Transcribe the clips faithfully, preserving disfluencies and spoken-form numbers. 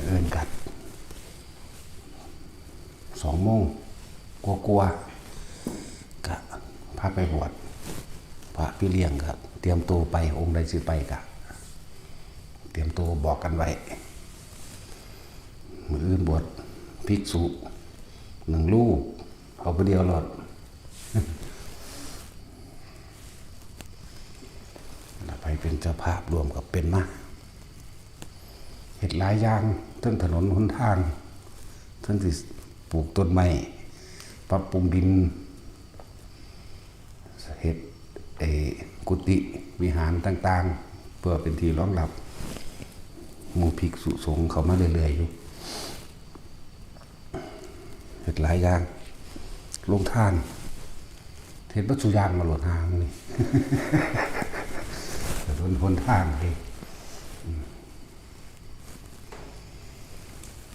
เอิ้นกัน สองโมงกว่าๆ กะพาไปบวช พระพี่เลี้ยงกะเตรียมตัวไป องค์ใดสิไปกะ เตรียมตัวบอกกันไว้ มื้ออื่นบวชภิกษุหนึ่งรูป เอาผู้เดียวโลด แล้วไปเป็นเจ้าภาพร่วมกับเป็นมา เฮ็ดหลายอย่าง ทั้งถนนหนทาง ทั้งสิปลูกต้นไม้ ปรับปรุงดิน เฮ็ด เอ่อ กุฏิวิหารต่างๆ เพื่อเป็นที่รองรับหมู่ภิกษุสงฆ์เข้ามาเรื่อยๆ อยู่ เฮ็ดหลายอย่าง โรงทาน เฮ็ดเบิดซุอย่างมาโลด หามื้อนี้ ถนนหนทางเด้ อืม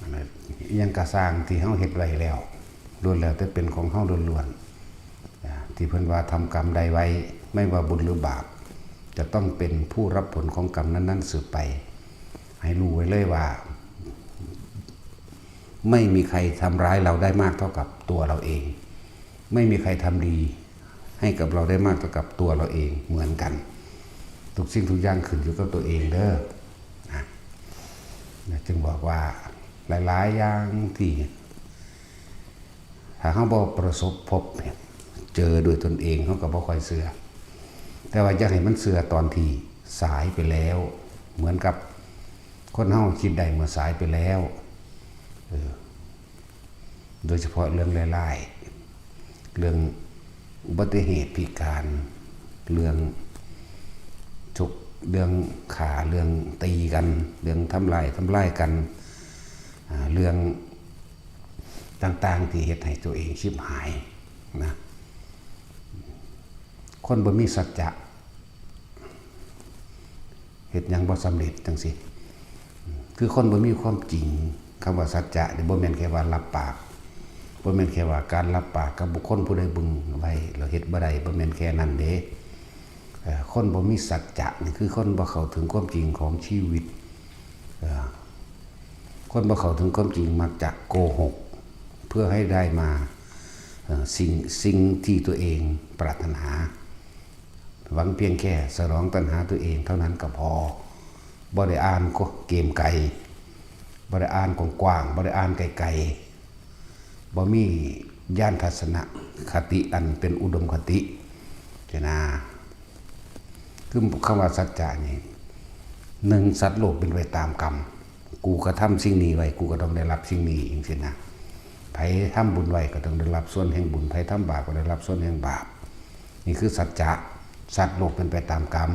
อันนั้นอิหยังกะซ่างที่เฮาเฮ็ดไว้แล้ว ล้วนแล้วแต่เป็นของเฮาล้วนๆ อ่า ที่เพิ่นว่าทำกรรมใดไว้ ไม่ว่าบุญหรือบาป จะต้องเป็นผู้รับผลของกรรมนั้นๆ สืบไป ให้รู้ไว้เลยว่า ไม่มีใครทำร้ายเราได้มากเท่ากับตัวเราเอง ไม่มีใครทำดีให้กับเราได้มากเท่ากับตัวเราเองเหมือนกัน ทุกสิ่งทุกอย่างขึ้นอยู่กับตัวเองเด้อ นะ นะ จึงบอกว่าหลายๆ อย่างที่ ถ้าเฮาบ่ประสบพบเจอด้วยตนเอง เฮาก็บ่ค่อยเชื่อ แต่ว่าอย่าให้มันเชื่อตอนที่สายไปแล้ว เหมือนกับคนเฮาคิดได้เมื่อสายไปแล้ว เออ โดยเฉพาะเรื่องร้ายๆ เรื่องอุบัติเหตุพิการ เรื่องชก เรื่องฆ่า เรื่องตีกัน เรื่องทำร้าย ทำร้ายกัน อ่า เรื่องต่างๆ ที่เฮ็ดให้ตัวเองชิบหายนะ คนบ่มีสัจจะ เฮ็ดหยังบ่สำเร็จจั่งซี้ คือคนบ่มีความจริง คำว่าสัจจะนี่บ่แม่นแค่ว่ารับปาก บ่แม่นแค่ว่าการรับปากกับบุคคลผู้ใดเบิ่งไว้แล้วเฮ็ดบ่ได้ บ่แม่นแค่นั้นเด้ เอ่อ คนบ่มีสัจจะนี่คือคนบ่เข้าถึงความจริงของชีวิต เอ่อ คนบ่เข้าถึงความจริงมักจะโกหก เพื่อให้ได้มา เอ่อ สิ่ง สิ่งที่ตัวเองปรารถนา หวังเพียงแค่สนองตัณหาตัวเองเท่านั้นก็พอ บ่ได้อ่านเกมไกล บ่ได้อ่านกว้างๆ บ่ได้อ่านไกลๆ บ่มีญาณทัศนคติอันเป็นอุดมคติ เจนะ คือคำว่าสัจจะนี่ หนึ่ง สัตว์โลกเป็นไปตามกรรม กูกระทำสิ่งนี้ไว้ กูก็ต้องได้รับสิ่งนี้ จั่งซี้นะ ไผทำบุญไว้ก็ต้องได้รับส่วนแห่งบุญ ไผทำบาปก็ได้รับส่วนแห่งบาป นี่คือสัจจะ สัตว์โลกเป็นไปตามกรรม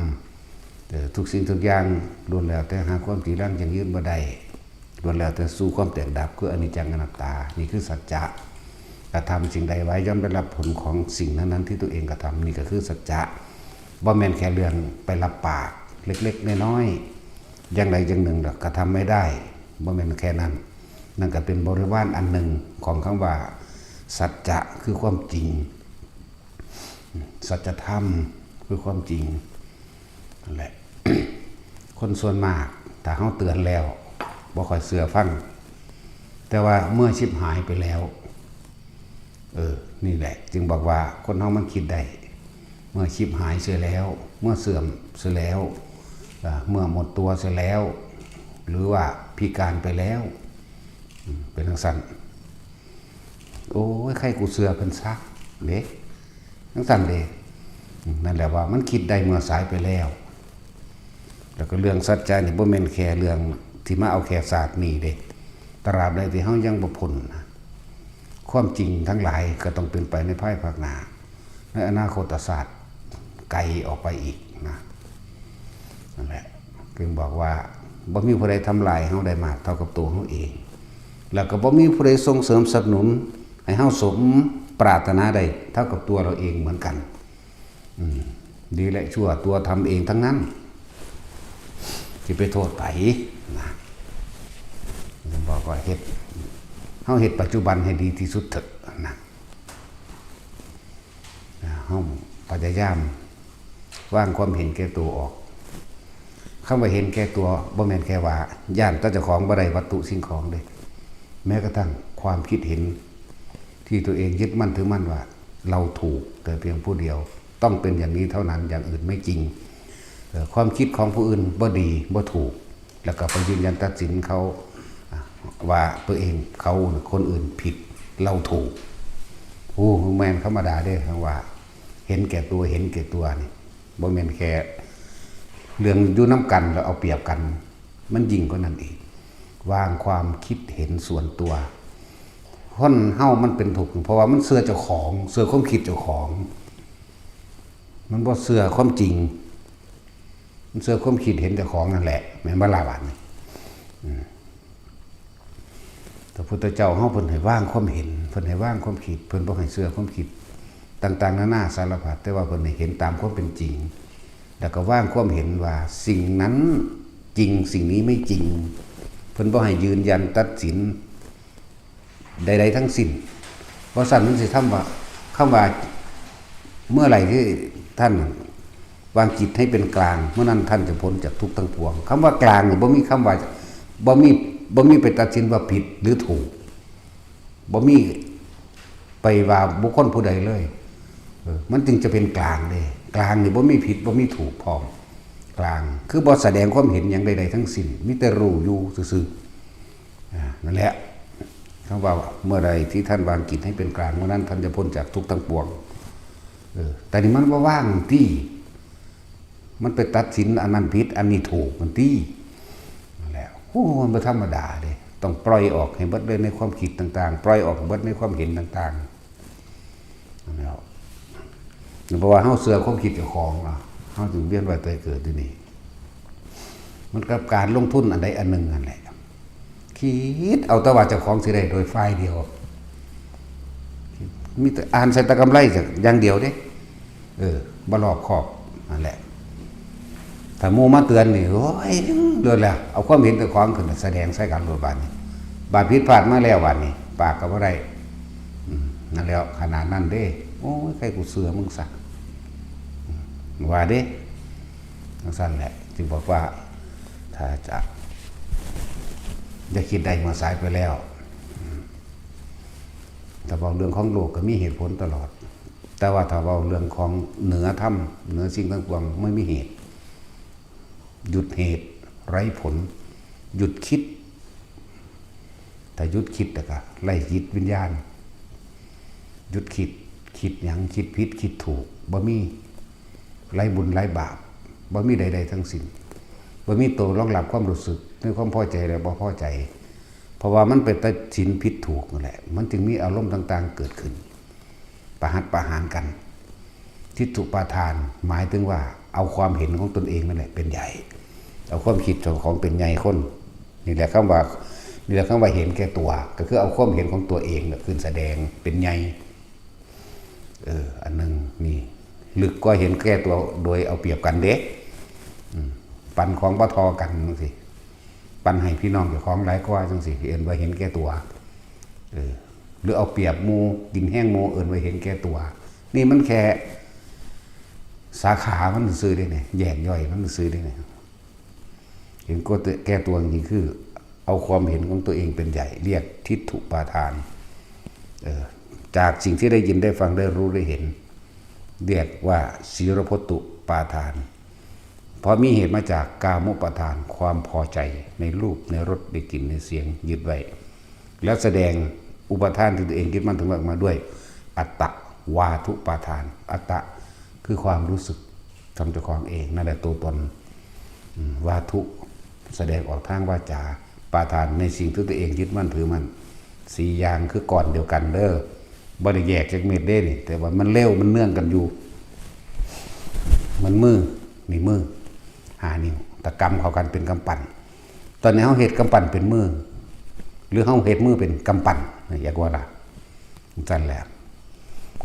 เอ่อ ทุกสิ่งทุกอย่างล้วนแล้วแต่หาความจีรังยั่งยืนบ่ได้ ล้วนแล้วแต่สู่ความแตกดับ คืออนิจจังอนัตตา นี่คือสัจจะ กระทำสิ่งใดไว้ย่อมได้รับผลของสิ่งนั้นๆ ที่ตัวเองกระทำ นี่ก็คือสัจจะ บ่แม่นแค่เรื่องไปรับปากเล็กๆ น้อยๆ อย่างใดอย่างหนึ่งดอก กระทำไม่ได้ บ่แม่นแค่นั้น นั่นก็เป็นบริวารอันหนึ่งของคำว่าสัจจะ คือความจริง สัจธรรมคือความจริงนั่นแหละ คนส่วนมากถ้าเฮาเตือนแล้วบ่ค่อยเชื่อฟัง แต่ว่าเมื่อชิบหายไปแล้ว เออ นี่แหละ จึงบอกว่าคนเฮามันคิดได้ เมื่อชิบหายเสียแล้ว เมื่อเสื่อมเสียแล้ว อ่า เมื่อหมดตัวเสียแล้ว หรือว่าพิการไปแล้ว อืม เป็นจั่งซั้น โอ้ย ใครกูเชื่อเพิ่นซะเด้ จั่งซั้นเด้ อืม นั่นแหละว่ามันคิดได้เมื่อสายไปแล้ว แล้วก็เรื่องสัจจะนี่บ่แม่นแค่เรื่องที่มาเอาแค่ชาตินี้เด้ ตราบใดที่เฮายังบ่พ้นนะ ความจริงทั้งหลายก็ต้องเป็นไปในภายภาคหน้า ในอนาคตศาสตร์ไกลออกไปอีกนะ นั่นแหละ จึงบอกว่าบ่มีผู้ใดทำลายเฮาได้มากเท่ากับตัวเฮาเอง แล้วก็บ่มีผู้ใดส่งเสริมสนับสนุนให้เฮาสมปรารถนาได้เท่ากับตัวเราเองเหมือนกัน อืม ดีและชั่วตัวทำเองทั้งนั้น สิไปโทษไผนะ บอกว่าเฮ็ด เฮาเฮ็ดปัจจุบันให้ดีที่สุดเถอะนะ เฮาพยายามวางความเห็นแก่ตัวออก คำว่าเห็นแก่ตัวบ่แม่นแค่ว่าย้านแต่เจ้าของบ่ได้วัตถุสิ่งของเด้ แม้กระทั่งความคิดเห็นที่ตัวเองยึดมั่นถือมั่นว่าเราถูกแต่เพียงผู้เดียว ต้องเป็นอย่างนี้เท่านั้น อย่างอื่นไม่จริง เอ่อ ความคิดของผู้อื่นบ่ดีบ่ถูก แล้วก็ไปยืนยันตัดสินเขา อ่ะ ว่าตัวเองเขาหรือคนอื่นผิด เราถูก โอ้ แม่นธรรมดาเด้ คำว่าเห็นแก่ตัว เห็นแก่ตัวนี่ บ่แม่นแค่เรื่องอยู่นำกันแล้วเอาเปรียบกัน มันยิ่งกว่านั้นอีก วางความคิดเห็นส่วนตัว คนเฮามันเป็นทุกข์ เพราะว่ามันเชื่อเจ้าของ เชื่อความคิดเจ้าของ มันบ่เชื่อความจริง มันเชื่อความคิดเห็นเจ้าของนั่นแหละ แม่นบ่ล่ะบาดนี้ อืม พระพุทธเจ้าเฮาเพิ่นให้วางความเห็น เพิ่นให้วางความคิด เพิ่นบ่ให้เชื่อความคิด ต่างๆ นานาสารพัด แต่ว่าเพิ่นให้เห็นตามความเป็นจริง แล้วก็วางความเห็นว่าสิ่งนั้นจริง สิ่งนี้ไม่จริง เพิ่นบ่ให้ยืนยันตัดสินใดๆ ทั้งสิ้น เพราะฉะนั้นมันสิทำว่า คำว่าเมื่อไหร่ที่ท่านวางจิตให้เป็นกลาง เมื่อนั้นท่านจะพ้นจากทุกข์ทั้งปวง คำว่ากลางนี่บ่มีคำว่า บ่มี บ่มีไปตัดสินว่าผิดหรือถูก บ่มีไปว่าบุคคลผู้ใดเลย เออ มันจึงจะเป็นกลางเด้ กลางนี่บ่มีผิดบ่มีถูกพร้อม กลาง คือบ่แสดงความเห็นหยังใดๆ ทั้งสิ้น มีแต่รู้อยู่ซื่อๆ อ่า นั่นแหละ คำว่าเมื่อใดที่ท่านวางจิตให้เป็นกลาง เมื่อนั้นท่านจะพ้นจากทุกข์ทั้งปวง เออ แต่นี่มันบ่ว่างติ มันไปตัดสินอันนั้นผิด อันนี้ถูกมันติ นั่นแหละ โอ้ มันบ่ธรรมดาเด้ ต้องปล่อยออกให้เบิดเลยในความคิดต่างๆ ปล่อยออกให้เบิดในความเห็นต่างๆ นั่นแหละ เพราะว่าเฮาเชื่อความคิดเจ้าของเนาะ เฮาจึงเวียนว่ายตายเกิดอยู่นี่ มันกับการลงทุนอันใดอันหนึ่งนั่นแหละ คิดเอาแต่ว่าเจ้าของสิได้โดยฝ่ายเดียว มีแต่อ่านใส่แต่กำไรอย่างเดียวเด้ เออ บ่รอบคอบ นั่นแหละ ถ้าหมู่มาเตือนนี่ โอ้ย โดนแล้ว เอาความเห็นเจ้าของขึ้นมาแสดงใส่กันโลดบาดนี้ บาดผิดพลาดมาแล้วบาดนี้ ปากก็บ่ได้ อืม นั่นแล้ว ขนาดนั้นเด้ โอ้ย ใครกูเชื่อมึงซะ อืม ว่าเด้ จั่งซั่นแหละ จึงบอกว่า ถ้าจะ อย่าคิดได้เมื่อสายไปแล้ว อืม ถ้าเว้าเรื่องของโลกก็มีเหตุผลตลอด แต่ว่าถ้าเว้าเรื่องของเหนือธรรม เหนือสิ่งทั้งปวง ไม่มีเหตุ หยุดเหตุ ไร้ผล หยุดคิด ถ้าหยุดคิดแล้วก็ไร้จิตวิญญาณ หยุดคิด คิดหยัง คิดผิด คิดถูก บ่มี ไร้บุญ ไร้บาป บ่มีใดๆ ทั้งสิ้น บ่มีตัวรองรับความรู้สึกในความพอใจและบ่พอใจ เพราะว่ามันไปตัดสินผิดถูกนั่นแหละ มันจึงมีอารมณ์ต่างๆ เกิดขึ้น ประหัตประหารกัน ทิฏฐุปาทาน หมายถึงว่าเอาความเห็นของตนเองนั่นแหละเป็นใหญ่ เอาความคิดของเป็นใหญ่คน นี่แหละคำว่า นี่แหละคำว่าเห็นแก่ตัว ก็คือเอาความเห็นของตัวเองน่ะขึ้นแสดงเป็นใหญ่ เออ อันหนึ่งนี่ ลึกกว่าเห็นแก่ตัวโดยเอาเปรียบกันเด้ อืม ปันของบ่ทอกันจั่งซี้ ปันให้พี่น้องเจ้าของหลายกว่าจั่งซี้ เอิ้นว่าเห็นแก่ตัว เออ หรือเอาเปรียบหมู่ กินแฮงหมู่ เอิ้นว่าเห็นแก่ตัว นี่มันแค่สาขามันซื่อเด้เนี่ย แยกย่อยมันซื่อเด้เนี่ย เห็นแก่ตัวจริงๆ คือเอาความเห็นของตัวเองเป็นใหญ่ เรียกทิฏฐุปาทาน เออ จากสิ่งที่ได้ยินได้ฟังได้รู้ได้เห็น เรียกว่าสีรพจจุปาทาน เพราะมีเหตุมาจากกามุปาทาน ความพอใจในรูป ในรส ในกลิ่น ในเสียง ยึดไว้ แล้วแสดงอุปาทานที่ตัวเองยึดมั่นถือมั่นออกมาด้วยอัตตวาทุปาทาน อัตตะคือความรู้สึกของเจ้าของเอง นั่นแหละตัวตน อืม วาทุ แสดงออกทางวาจา ปาทานในสิ่งที่ตัวเองยึดมั่นถือมั่น สี่อย่างคือก้อนเดียวกันเด้อ บ่ได้แยกจักเม็ดเด้นี่ แต่ว่ามันเร็ว มันเนื่องกันอยู่ มันมือ นี่มือ ห้านิ้ว แต่กำเข้ากันเป็นกำปั้น ตอนนี้เฮาเฮ็ดกำปั้นเป็นมือ หรือเฮาเฮ็ดมือเป็นกำปั้น อยากว่าล่ะ จั่งซั่นแหละ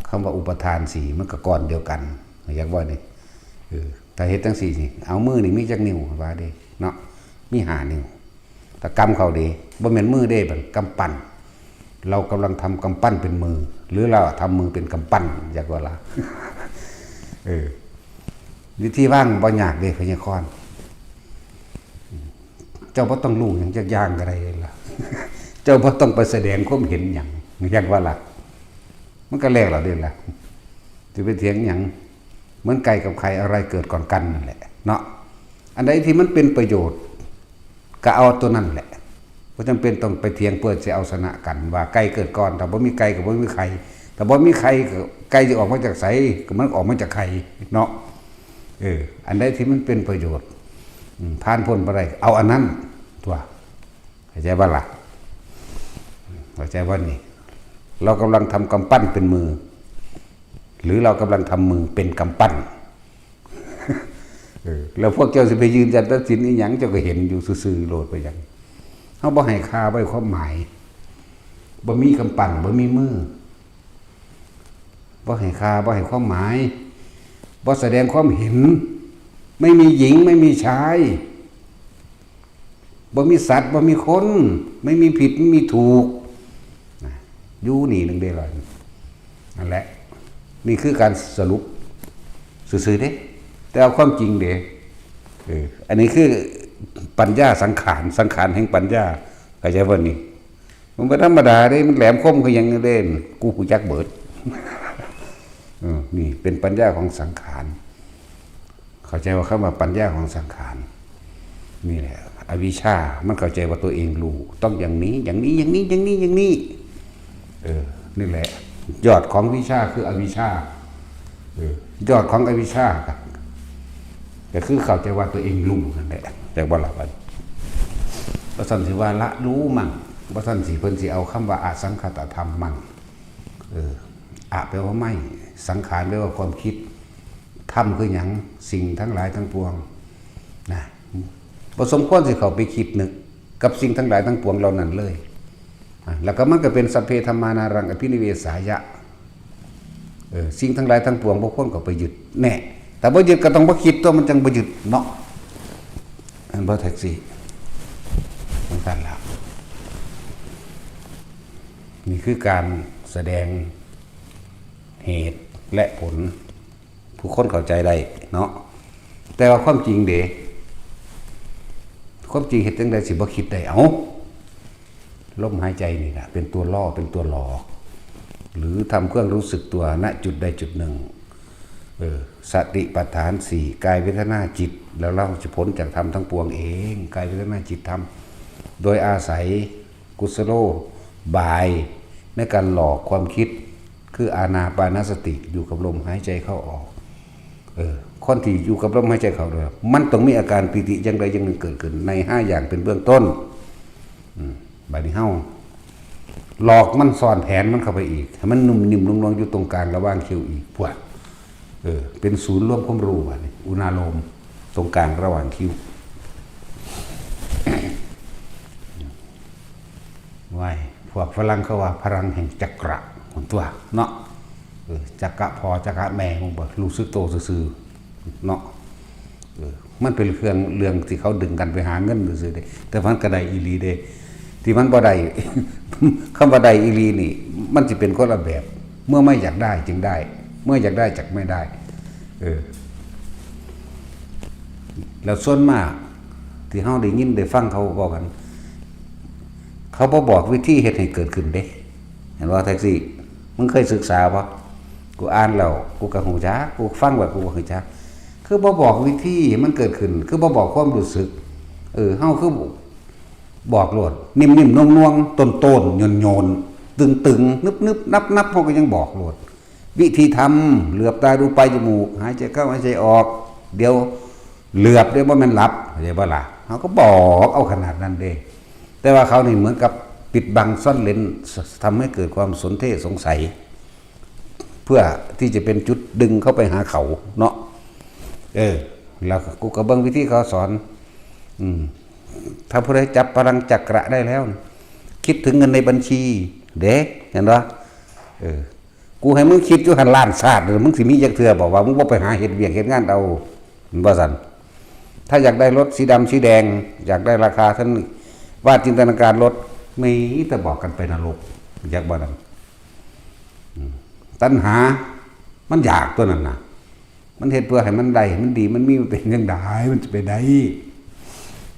คำว่าอุปาทานสี่ มันก็ก้อนเดียวกัน อยากว่านี่ เออ ถ้าเฮ็ดจั่งซี่นี่ เอามือนี่มีจักนิ้วว่าเด้ เนาะ มีห้านิ้ว แต่กำเข้าเด้ บ่แม่นมือเด้ บัดกำปั้น เรากำลังทำกำปั้นเป็นมือ หรือเราทำมือเป็นกำปั้น อยากว่าล่ะ เออ วิธีวางบ่ยากเด้ พยากรณ์ เจ้าบ่ต้องรู้หยังจักอย่างก็ได้ล่ะ เจ้าบ่ต้องไปแสดงความเห็นหยัง หยังว่าล่ะ มันก็แล้วล่ะเด้ล่ะ สิไปเถียงหยัง เหมือนไก่กับไข่อะไรเกิดก่อนกันนั่นแหละเนาะ อันใดที่มันเป็นประโยชน์ ก็เอาตัวนั้นแหละ บ่จำเป็นต้องไปเถียงเพื่อสิเอาชนะกัน ว่าไก่เกิดก่อน ถ้าบ่มีไก่ก็บ่มีไข่ ถ้าบ่มีไข่ก็ไก่สิออกมาจากไส ก็มันออกมาจากไข่เนาะ เออ อันใดที่มันเป็นประโยชน์ อืม ผ่านพ้นบ่ได้ เอาอันนั้น ตัว เข้าใจบ่ล่ะ เข้าใจบ่นี่ เรากำลังทำกำปั้นเป็นมือ หรือเรากำลังทำมือเป็นกำปั้น เออ แล้วพวกเจ้าสิไปยืนยันตัดสินอีหยัง เจ้าก็เห็นอยู่ซื่อๆโลดไปหยัง เฮาบ่ให้ค่า บ่ให้ความหมาย บ่มีกำปั้น บ่มีมือ บ่ให้ค่า บ่ให้ความหมาย บ่แสดงความเห็น ไม่มีหญิง ไม่มีชาย บ่มีสัตว์ บ่มีคน ไม่มีผิด ไม่มีถูก นะ อยู่นี่หนึ่งเด้อล่ะ นั่นแหละ นี่คือการสรุปซื่อๆเด้ แต่เอาความจริงเด้ เออ อันนี้คือปัญญาสังขาร สังขารแห่งปัญญา เข้าใจบ่นี่ มันบ่ธรรมดาเด้ มันแหลมคมคือหยังเด้ กูฮู้จักเบิด เออ นี่เป็นปัญญาของสังขาร เข้าใจว่าคำว่าปัญญาของสังขาร นี่แหละ อวิชชา มันเข้าใจว่าตัวเองรู้ ต้องอย่างนี้ อย่างนี้ อย่างนี้ อย่างนี้ อย่างนี้ เออ นี่แหละ ยอดของวิชาคืออวิชชา เออ ยอดของอวิชชา ก็คือเข้าใจว่าตัวเองรู้นั่นแหละ แต่บ่ละบัด บ่ซั่นสิว่าละรู้มั่ง บ่ซั่นสิเพิ่นสิเอาคำว่าอสังขตธรรมมั่ง เออ อะแปลว่าไม่ สังขารแปลว่าความคิด ธรรมคือหยัง สิ่งทั้งหลายทั้งปวง นะ บ่สมควรสิเข้าไปคิดนึกกับสิ่งทั้งหลายทั้งปวงเหล่านั้นเลย อ่ะ แล้วก็มันก็เป็นสัพเพธัมมานารังอภินิเวสายะ เออ สิ่งทั้งหลายทั้งปวงบ่ควรเข้าไปยึด แน่ แต่บ่ยึดก็ต้องบ่คิดตัว มันจังบ่ยึดเนาะ อันบ่แท็กซี่ มันกันละ นี่คือการแสดงเหตุและผล ผู้คนเข้าใจได้เนาะ แต่ว่าความจริงเด้ ความจริงเฮ็ดจั่งใดสิบ่คิดได้ เอ้า ลมหายใจนี่แหละเป็นตัวล่อ เป็นตัวหลอก หรือทำเครื่องรู้สึกตัว ณ จุดใดจุดหนึ่ง เออ สติปัฏฐานสี่ กายเวทนาจิต แล้วเราจะพ้นจากธรรมทั้งปวงเอง กายเวทนาจิตธรรม โดยอาศัยกุศโลบาย ในการหลอกความคิด คืออานาปานสติ อยู่กับลมหายใจเข้าออก เออ คนที่อยู่กับลมหายใจเข้าด้วย มันต้องมีอาการปีติอย่างใดอย่างหนึ่งเกิดขึ้น ในห้าอย่างเป็นเบื้องต้น อืม บัดนี้เฮาหลอกมัน ซ่อนแผนมันเข้าไปอีก ให้มันนุ่มนิ่มนวลๆอยู่ตรงกลางระหว่างคิ้วอีก พวก เออ เป็นศูนย์รวมความรู้ บัดนี้ อุณาโลม ตรงกลางระหว่างคิ้ว ไว้ พวกฝรั่งเขาว่าพลังแห่งจักระ ของตัว เนาะ เออ จักระพ่อ จักระแม่ มึงบ่รู้สึกโตซื่อๆ เนาะ เออ มันเป็นเครื่อง เรื่องที่เขาดึงกันไปหาเงินซื่อๆเด้ แต่มันก็ได้อีหลีเด้ ที่มันบ่ได้ คำว่าได้อีหลีนี่ มันสิเป็นคนละแบบ เมื่อไม่อยากได้จึงได้ เมื่ออยากได้จักไม่ได้ เออ แล้วส่วนมาก ที่เฮาได้ยินได้ฟังเขาเว้ากัน เขาบ่บอกวิธีเฮ็ดให้เกิดขึ้นเด้ เห็นบ่แท็กซี่ มึงเคยศึกษาบ่ กูอ่านแล้ว กูก็ฮู้จัก กูฟังแล้ว กูก็ฮู้จัก คือบ่บอกวิธีให้มันเกิดขึ้น คือบ่บอกความรู้สึก เออ เฮาคือบอกโลด นิ่มๆ นวลๆ ต้นๆ โยนๆ ตึงๆ นึบๆ นับๆ เฮาก็ยังบอกโลด วิธีทำ เหลือบตาดูปลายจมูก หายใจเข้า หายใจออก เดี๋ยวเหลือบ เดี๋ยวบ่แม่นหลับ เข้าใจบ่ล่ะ เฮาก็บอกเอาขนาดนั้นเด้ แต่ว่าเขานี่เหมือนกับปิดบังซ่อนเร้น ทำให้เกิดความสนเท่สงสัย เพื่อที่จะเป็นจุดดึงเข้าไปหาเขาเนาะ เออ แล้วกูก็เบิ่งวิธีเขาสอน อืม ถ้าผู้ใดจับพลังจักระได้แล้ว คิดถึงเงินในบัญชี เด้ เห็นบ่ เออ กูให้มึงคิดอยู่หั่นล้านชาติ มึงสิมีจักเทื่อบอกว่ามึงบ่ไปหาเฮ็ดเวียกเฮ็ดงานเอา มันบ่ซั่น ถ้าอยากได้รถสีดำสีแดง อยากได้ราคาเท่านี้ วาดจินตนาการรถ มีแต่บอกกันไปนรก อยากบ่นั้น อืม ตัณหา มันอยากตัวนั้นน่ะ มันเฮ็ดเพื่อให้มันได้ มันดี มันมี มันเป็นจั่งใด มันจะไปได้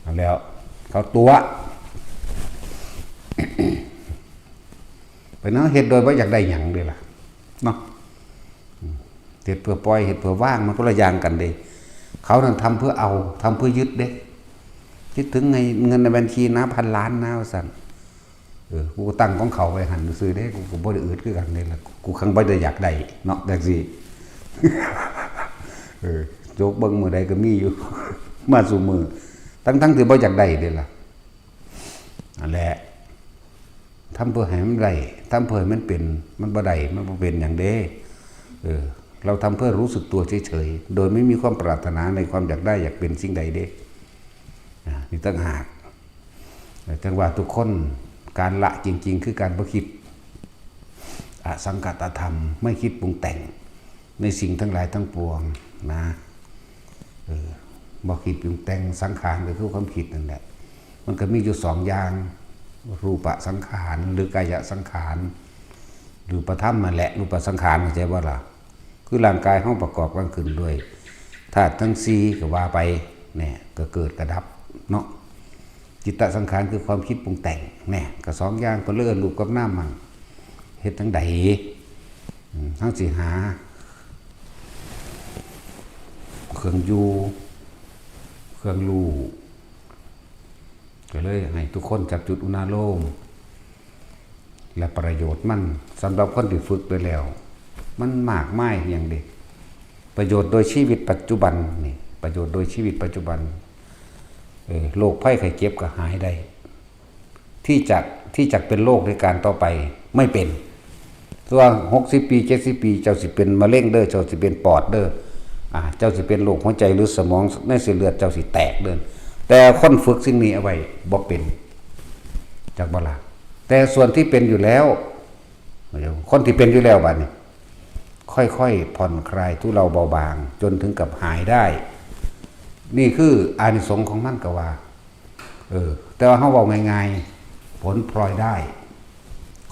นั่นแหล้ว เขาตั๋ว ไปเนาะ เฮ็ดโดยบ่อยากได้หยังเด้ล่ะ เนาะ อืม เฮ็ดเพื่อปล่อย เฮ็ดเพื่อวาง มันคนละอย่างกันเด้ เขานั่นทำเพื่อเอา ทำเพื่อยึดเด้ คิดถึงไง เงินในบัญชีนะ พันล้านนะ ว่าซั่น เออ กูตั้งของเขาไว้หั่นซื่อๆเด้ กูก็บ่ได้อึดคือกันเด้ล่ะ กูคังบ่ได้อยากได้เนาะ จังซี่ เออ โจกเบิ่งมื้อใดก็มีอยู่ มาซุมื้อ ทั้งๆที่บ่อยากได้เด้ล่ะ นั่นแหละ ทำเพื่อให้มันได้ ทำเพื่อให้มันเป็น มันบ่ได้ มันบ่เป็นหยังเด้ เออ เราทำเพื่อรู้สึกตัวเฉยๆ โดยไม่มีความปรารถนาในความอยากได้อยากเป็นสิ่งใดเด้ อ่า นี่ต่างหาก แต่จังว่าทุกคน การละจริงๆ คือการบ่คิด อสังขตธรรม ไม่คิดปรุงแต่ง ในสิ่งทั้งหลายทั้งปวงนะ เออ บ่คิดปรุงแต่ง สังขารก็คือความคิดนั่นแหละ มันก็มีอยู่สองอย่าง รูปสังขาร หรือกายสังขาร รูปธรรมนั่นแหละ รูปสังขาร เข้าใจบ่ล่ะ คือร่างกายเฮาประกอบกันขึ้นด้วยธาตุทั้งสี่ก็ว่าไป เนี่ย ก็เกิดก็ดับเนาะ จิตสังขารคือความคิดปรุงแต่ง เนี่ย ก็สองอย่าง เพิ่นเลยเอิ้นรูปกับนามมัน เฮ็ดจั่งใด อืม เฮาสิหา เครื่องอยู่ เครื่องรู้ ก็เลยให้ทุกคนจับจุดอุณาโลม และประโยชน์มัน สำหรับคนที่ฝึกไปแล้ว มันมากมายอย่างเด้ ประโยชน์โดยชีวิตปัจจุบันนี่ ประโยชน์โดยชีวิตปัจจุบัน เออ โรคภัยไข้เจ็บก็หายได้ ที่จะ ที่จะเป็นโรคในการต่อไป ไม่เป็น ตัวหกสิบปี เจ็ดสิบปี เจ้าสิเป็นมะเร็งเด้อ เจ้าสิเป็นปอดเด้อ อ่า เจ้าสิเป็นโรคหัวใจหรือสมองในเส้นเลือดเจ้าสิแตกเด้อ แต่คนฝึกสิ่งนี้เอาไว้บ่เป็น จักบ่ล่ะ แต่ส่วนที่เป็นอยู่แล้ว คนที่เป็นอยู่แล้วบัดนี้ ค่อยๆผ่อนคลายทุเลาเบาบาง จนถึงกับหายได้ นี่คืออานิสงส์ของมันก็ว่า เออ แต่ว่าเฮาเว้าง่ายๆ ผลพลอยได้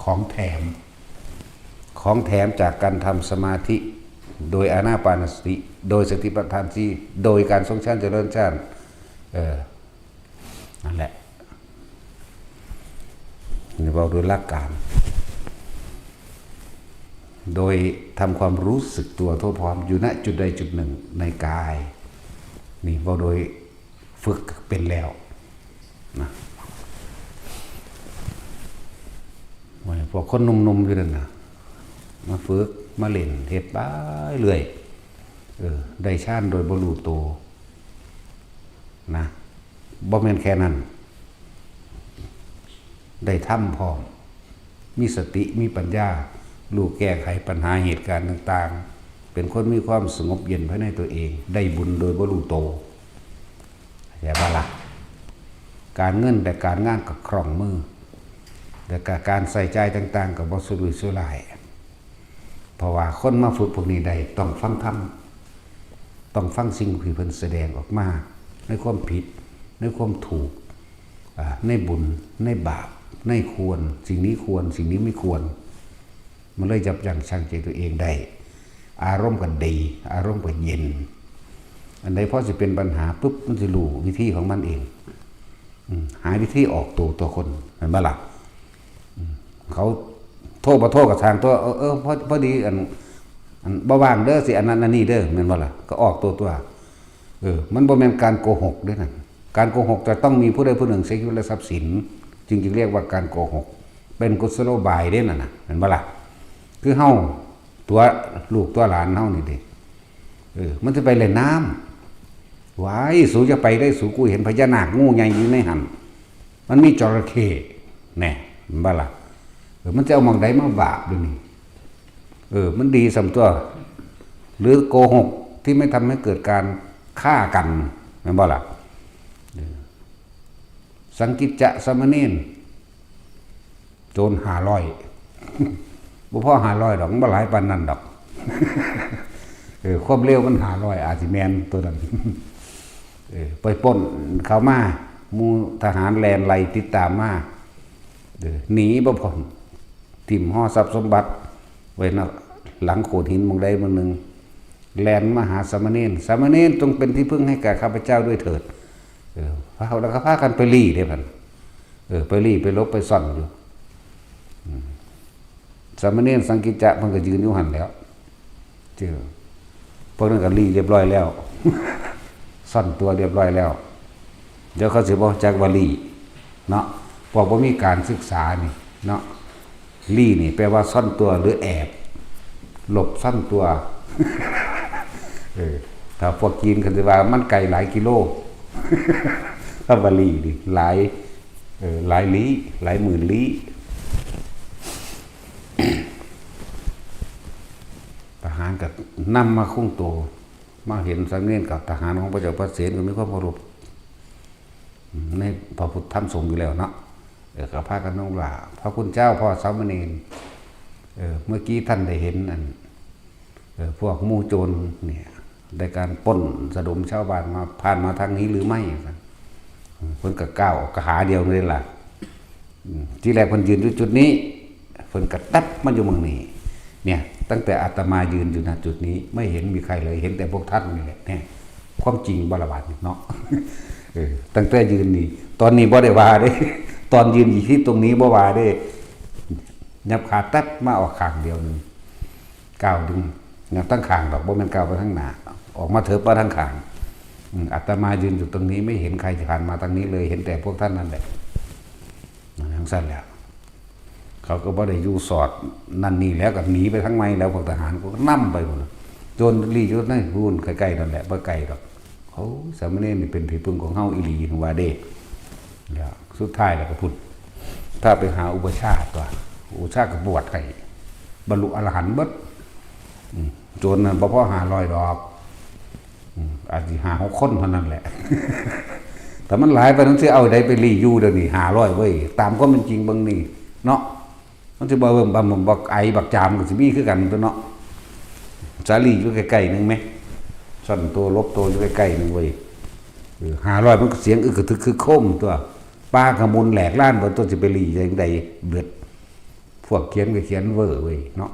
ของแถม ของแถมจากการทำสมาธิ โดยอานาปานสติ โดยสติปัฏฐานสี่ โดยการทรงฌานเจริญฌาน เออ นั่นแหละ นี่เว้าโดยหลักการ โดยทำความรู้สึกตัวทั่วพร้อมอยู่ ณ จุดใดจุดหนึ่งในกาย นี่เว้าโดยฝึกเป็นแล้วนะ โอ้ย พวกคนหนุ่มๆอยู่นั่นน่ะ มาฝึก มาเล่น เฮ็ดไปเรื่อย เออ ได้ฌานโดยบ่รู้ตัว นะ บ่แม่นแค่นั้น ได้ธรรมพร้อม มีสติ มีปัญญา รู้แก้ไขปัญหาเหตุการณ์ต่างๆ เป็นคนมีความสงบเย็นภายในตัวเอง ได้บุญโดยบ่รู้ตัว เข้าใจบ่ล่ะ การเงินและการงานก็คล่องมือ และก็การใช้จ่ายต่างๆ ก็บ่สุรุ่ยสุร่าย เพราะว่าคนมาฝึกพวกนี้ได้ต้องฟังธรรม ต้องฟังสิ่งที่เพิ่นแสดงออกมา ในความผิด ในความถูก อ่า ในบุญ ในบาป ในควร สิ่งนี้ควร สิ่งนี้ไม่ควร มันเลยยับยั้งชั่งใจตัวเองได้ อารมณ์ก็ดี อารมณ์ก็เย็น อันใดพอสิเป็นปัญหาปุ๊บ มันสิรู้วิธีของมันเอง อืม หาวิธีออกตัวตัวคน เห็นบ่ล่ะ อืม เขาโทษบ่โทษก็ช่างตัว เออ เออ พอ พอดี อัน อันบ่ว่างเด้อ สิอันนั้นอันนี้เด้อ แม่นบ่ล่ะ ก็ออกตัวตัว เออ มันบ่แม่นการโกหกเด้นั่น การโกหกจะต้องมีผู้ใดผู้หนึ่งเสียชีวิตและทรัพย์สิน จึงจะเรียกว่าการโกหก เป็นกุศโลบายเด้นั่นน่ะ แม่นบ่ล่ะ คือเฮาตั๋วลูกตั๋วหลานเฮานี่เด้ เออ มันสิไปเล่นน้ำ ว้าย สูอย่าไปเด้อ สู กูเห็นพญานาคงูใหญ่อยู่ในหั่น มันมีจระเข้ แน่ แม่นบ่ล่ะ เออ มันสิเอาหม่องใดมาบาปเดี๋ยวนี้ เออ มันดีส่ำตัว หรือโกหกที่ไม่ทำให้เกิดการฆ่ากัน แม่นบ่ล่ะ เออ สังกิจจะสามเณร โจรห้าร้อย บ่พอห้าร้อยดอก มันบ่หลายปานนั้นดอก เออ ความเร็วมันห้าร้อย อาจสิแม่นตัวนั้น เออ ไปปล้นเขามา หมู่ทหารแล่นไล่ติดตามมา เออ หนีบ่พ้น ถิ่มห่อทรัพย์สมบัติไว้นะ หลังโขดหินหม่องใดหม่องหนึ่ง แล่นมาหาสามเณร สามเณรจงเป็นที่พึ่งให้แก่ข้าพเจ้าด้วยเถิด เออ พา แล้วก็พากันไปลี้เด้พัน เออ ไปลี้ไปหลบไปซ่อนอยู่ อืม สามเณรสังกิจจะเพิ่นก็ยืนอยู่หั่นแหล้ว เจ้อ พวกนั้นก็ลี้เรียบร้อยแล้ว ซ่อนตัวเรียบร้อยแล้ว เดี๋ยวเขาสิบ่จักว่าลี้เนาะ พวกบ่มีการศึกษานี่เนาะ ลี้นี่แปลว่าซ่อนตัวหรือแอบ หลบซ่อนตัว เออ ถ้าพวกจีนเขาสิว่ามันไกลหลายกิโล คำว่าลี้นี่หลาย เออ หลายลี้ หลายหมื่นลี้ ทหารก็นำมาคุมตัว มาเห็นสามเณรกับทหารของพระเจ้าปเสนก็มีความเคารพในพระพุทธธรรมสงฆ์อยู่แล้วเนาะ เออ ก็พากันลงว่า พระคุณเจ้า พ่อสามเณร เออ เมื่อกี้ท่านได้เห็นอัน เออ พวกหมู่โจรเนี่ย ได้การปล้นสะดมชาวบ้านมา ผ่านมาทางนี้หรือไม่ เพิ่นก็ก้าวออกก็หาเดียวเลยล่ะ อืม ที่แรกเพิ่นยืนอยู่จุดนี้ เพิ่นก็ตัดมาอยู่หม่องนี้ เนี่ย ตั้งแต่อาตมายืนอยู่ ณ จุดนี้ ไม่เห็นมีใครเลย เห็นแต่พวกท่านนี่แหละ เนี่ย ความจริงบ่ละบาดนี่เนาะ เออ ตั้งแต่ยืนนี่ ตอนนี้บ่ได้ว่าเด้ ตอนยืนอยู่ที่ตรงนี้บ่ว่าเด้ ยับขาตัดมาออกข้างเดียวหนึ่ง ก้าวดึง ยับทั้งข้างดอก บ่แม่นก้าวไปทางหน้า ออกมาเถิบมาทางข้าง อืม อาตมายืนอยู่ตรงนี้ ไม่เห็นใครผ่านมาทางนี้เลย เห็นแต่พวกท่านนั่นแหละ นั่นจั่งซั้นแหละ เขาก็บ่ได้อยู่สอดนั่นนี่แล้ว ก็หนีไปทางใหม่แล้ว พวกทหารก็นำไปหมดน่ะ โจรลี้อยู่ในพู้นใกล้ๆนั่นแหละ บ่ไกลดอก โอ้ สามเณรนี่เป็นที่พึ่งของเฮาอีหลี ว่าเด้ แล้วสุดท้ายแล้วก็พุทธะไปหาอุปัชฌาย์ตัว อุปัชฌาย์ก็บวชให้ บรรลุอรหันต์เบิด อืม โจรนั่นบ่พอห้าร้อยดอก อืม อาจสิห้าหกคนเท่านั้นแหละ แต่มันหลายไป มันสิเอาใดไปลี้อยู่เดี๋ยวนี้ ห้าร้อยเว้ย ตามความเป็นจริงเบิ่งนี่ เนาะ มันสิบ่เบิ่งบัก บักไอบักจามก็สิมีคือกันตัวเนาะ สาลีอยู่ใกล้ๆหนึ่งไหม ซ่อนตัวหลบตัวอยู่ใกล้ๆหนึ่งเว้ย เออ ห้าร้อยมันก็เสียงอึกกระทึกคึกโครมตัว ป่าขมุนแหลกลานเบิดตัว สิไปลี้จั่งใด เบิด พวกเขียนก็เขียนเวอร์เว้ยเนาะ